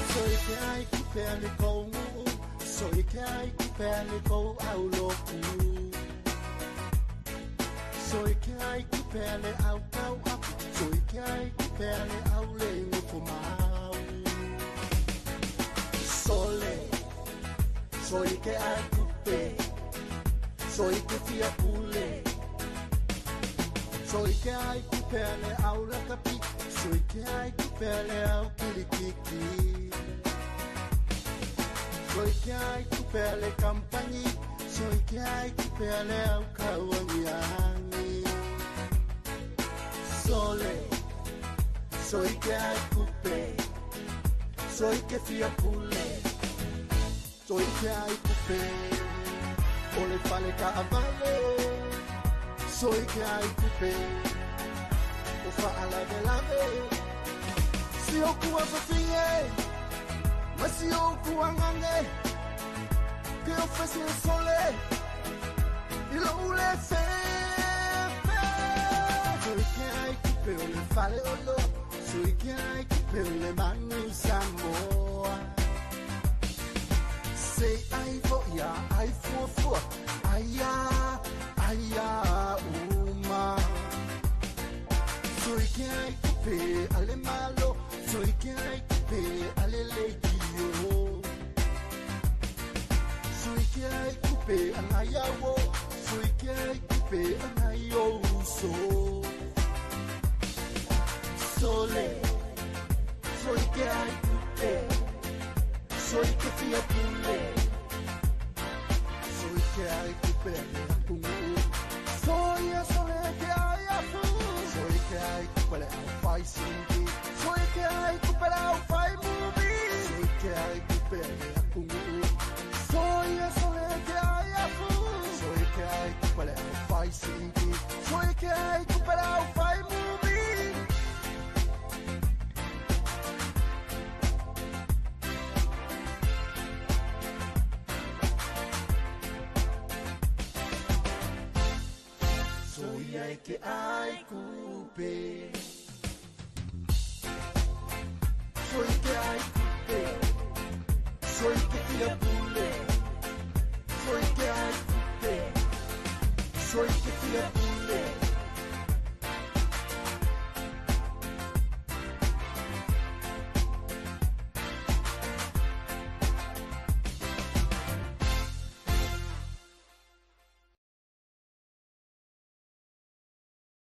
So i ke ai kupe ale kou nuu, so i ke ai kupe ale kou au loku. So i ke ai kupe ale au kau aku, so i ke ai kupe ale au le ngofo mau. Sole, so i ke ai kupe, so i ke fia pule. So i ke ai kupe ale au lakapi, so i ke ai kupe ale au kilikiki. So i ke ai kupe ale kampangi, so i ke ai kupe ale au kauangiangi. Sole, so i ke ai kupe, so i ke fia pule. So i ke ai kupe, o le fale ka avale. So i ke ai kupe, o fa ala de lave. Si o kua fafinge, ma si o kua ngange, ke o fese sole, i lo ule fefe. So i ke ai kupe o le fale o lo, so i ke ai kupe o le manu Samoa. Se ai vo ia ai fua fua, ai ia, ai ia uma. So i ke ai kupe ale malo, so i ke ai kupe ale leikio. So i ke ai kupe angai awo, so i ke ai kupe angai o uso. sole, soi ke ai kupe, soi ke fia pule. Soi ke ai kupe le atunuu. Soi e sole ke ai afu. Soi ke ai kupe le au fai singi. Soi ke ai kupe le au fai muvi. Soi ke ai kupe le atunuu. Soi e sole ke ai afu. Soi ke ai kupe le au fai singi. Soi ke ai kupe le au fai muvi. Soi ai ke ai kupe. Soi ke ai kupe. Soi ke fia pule. Soi ke ai kupe. Soi ke fia pule.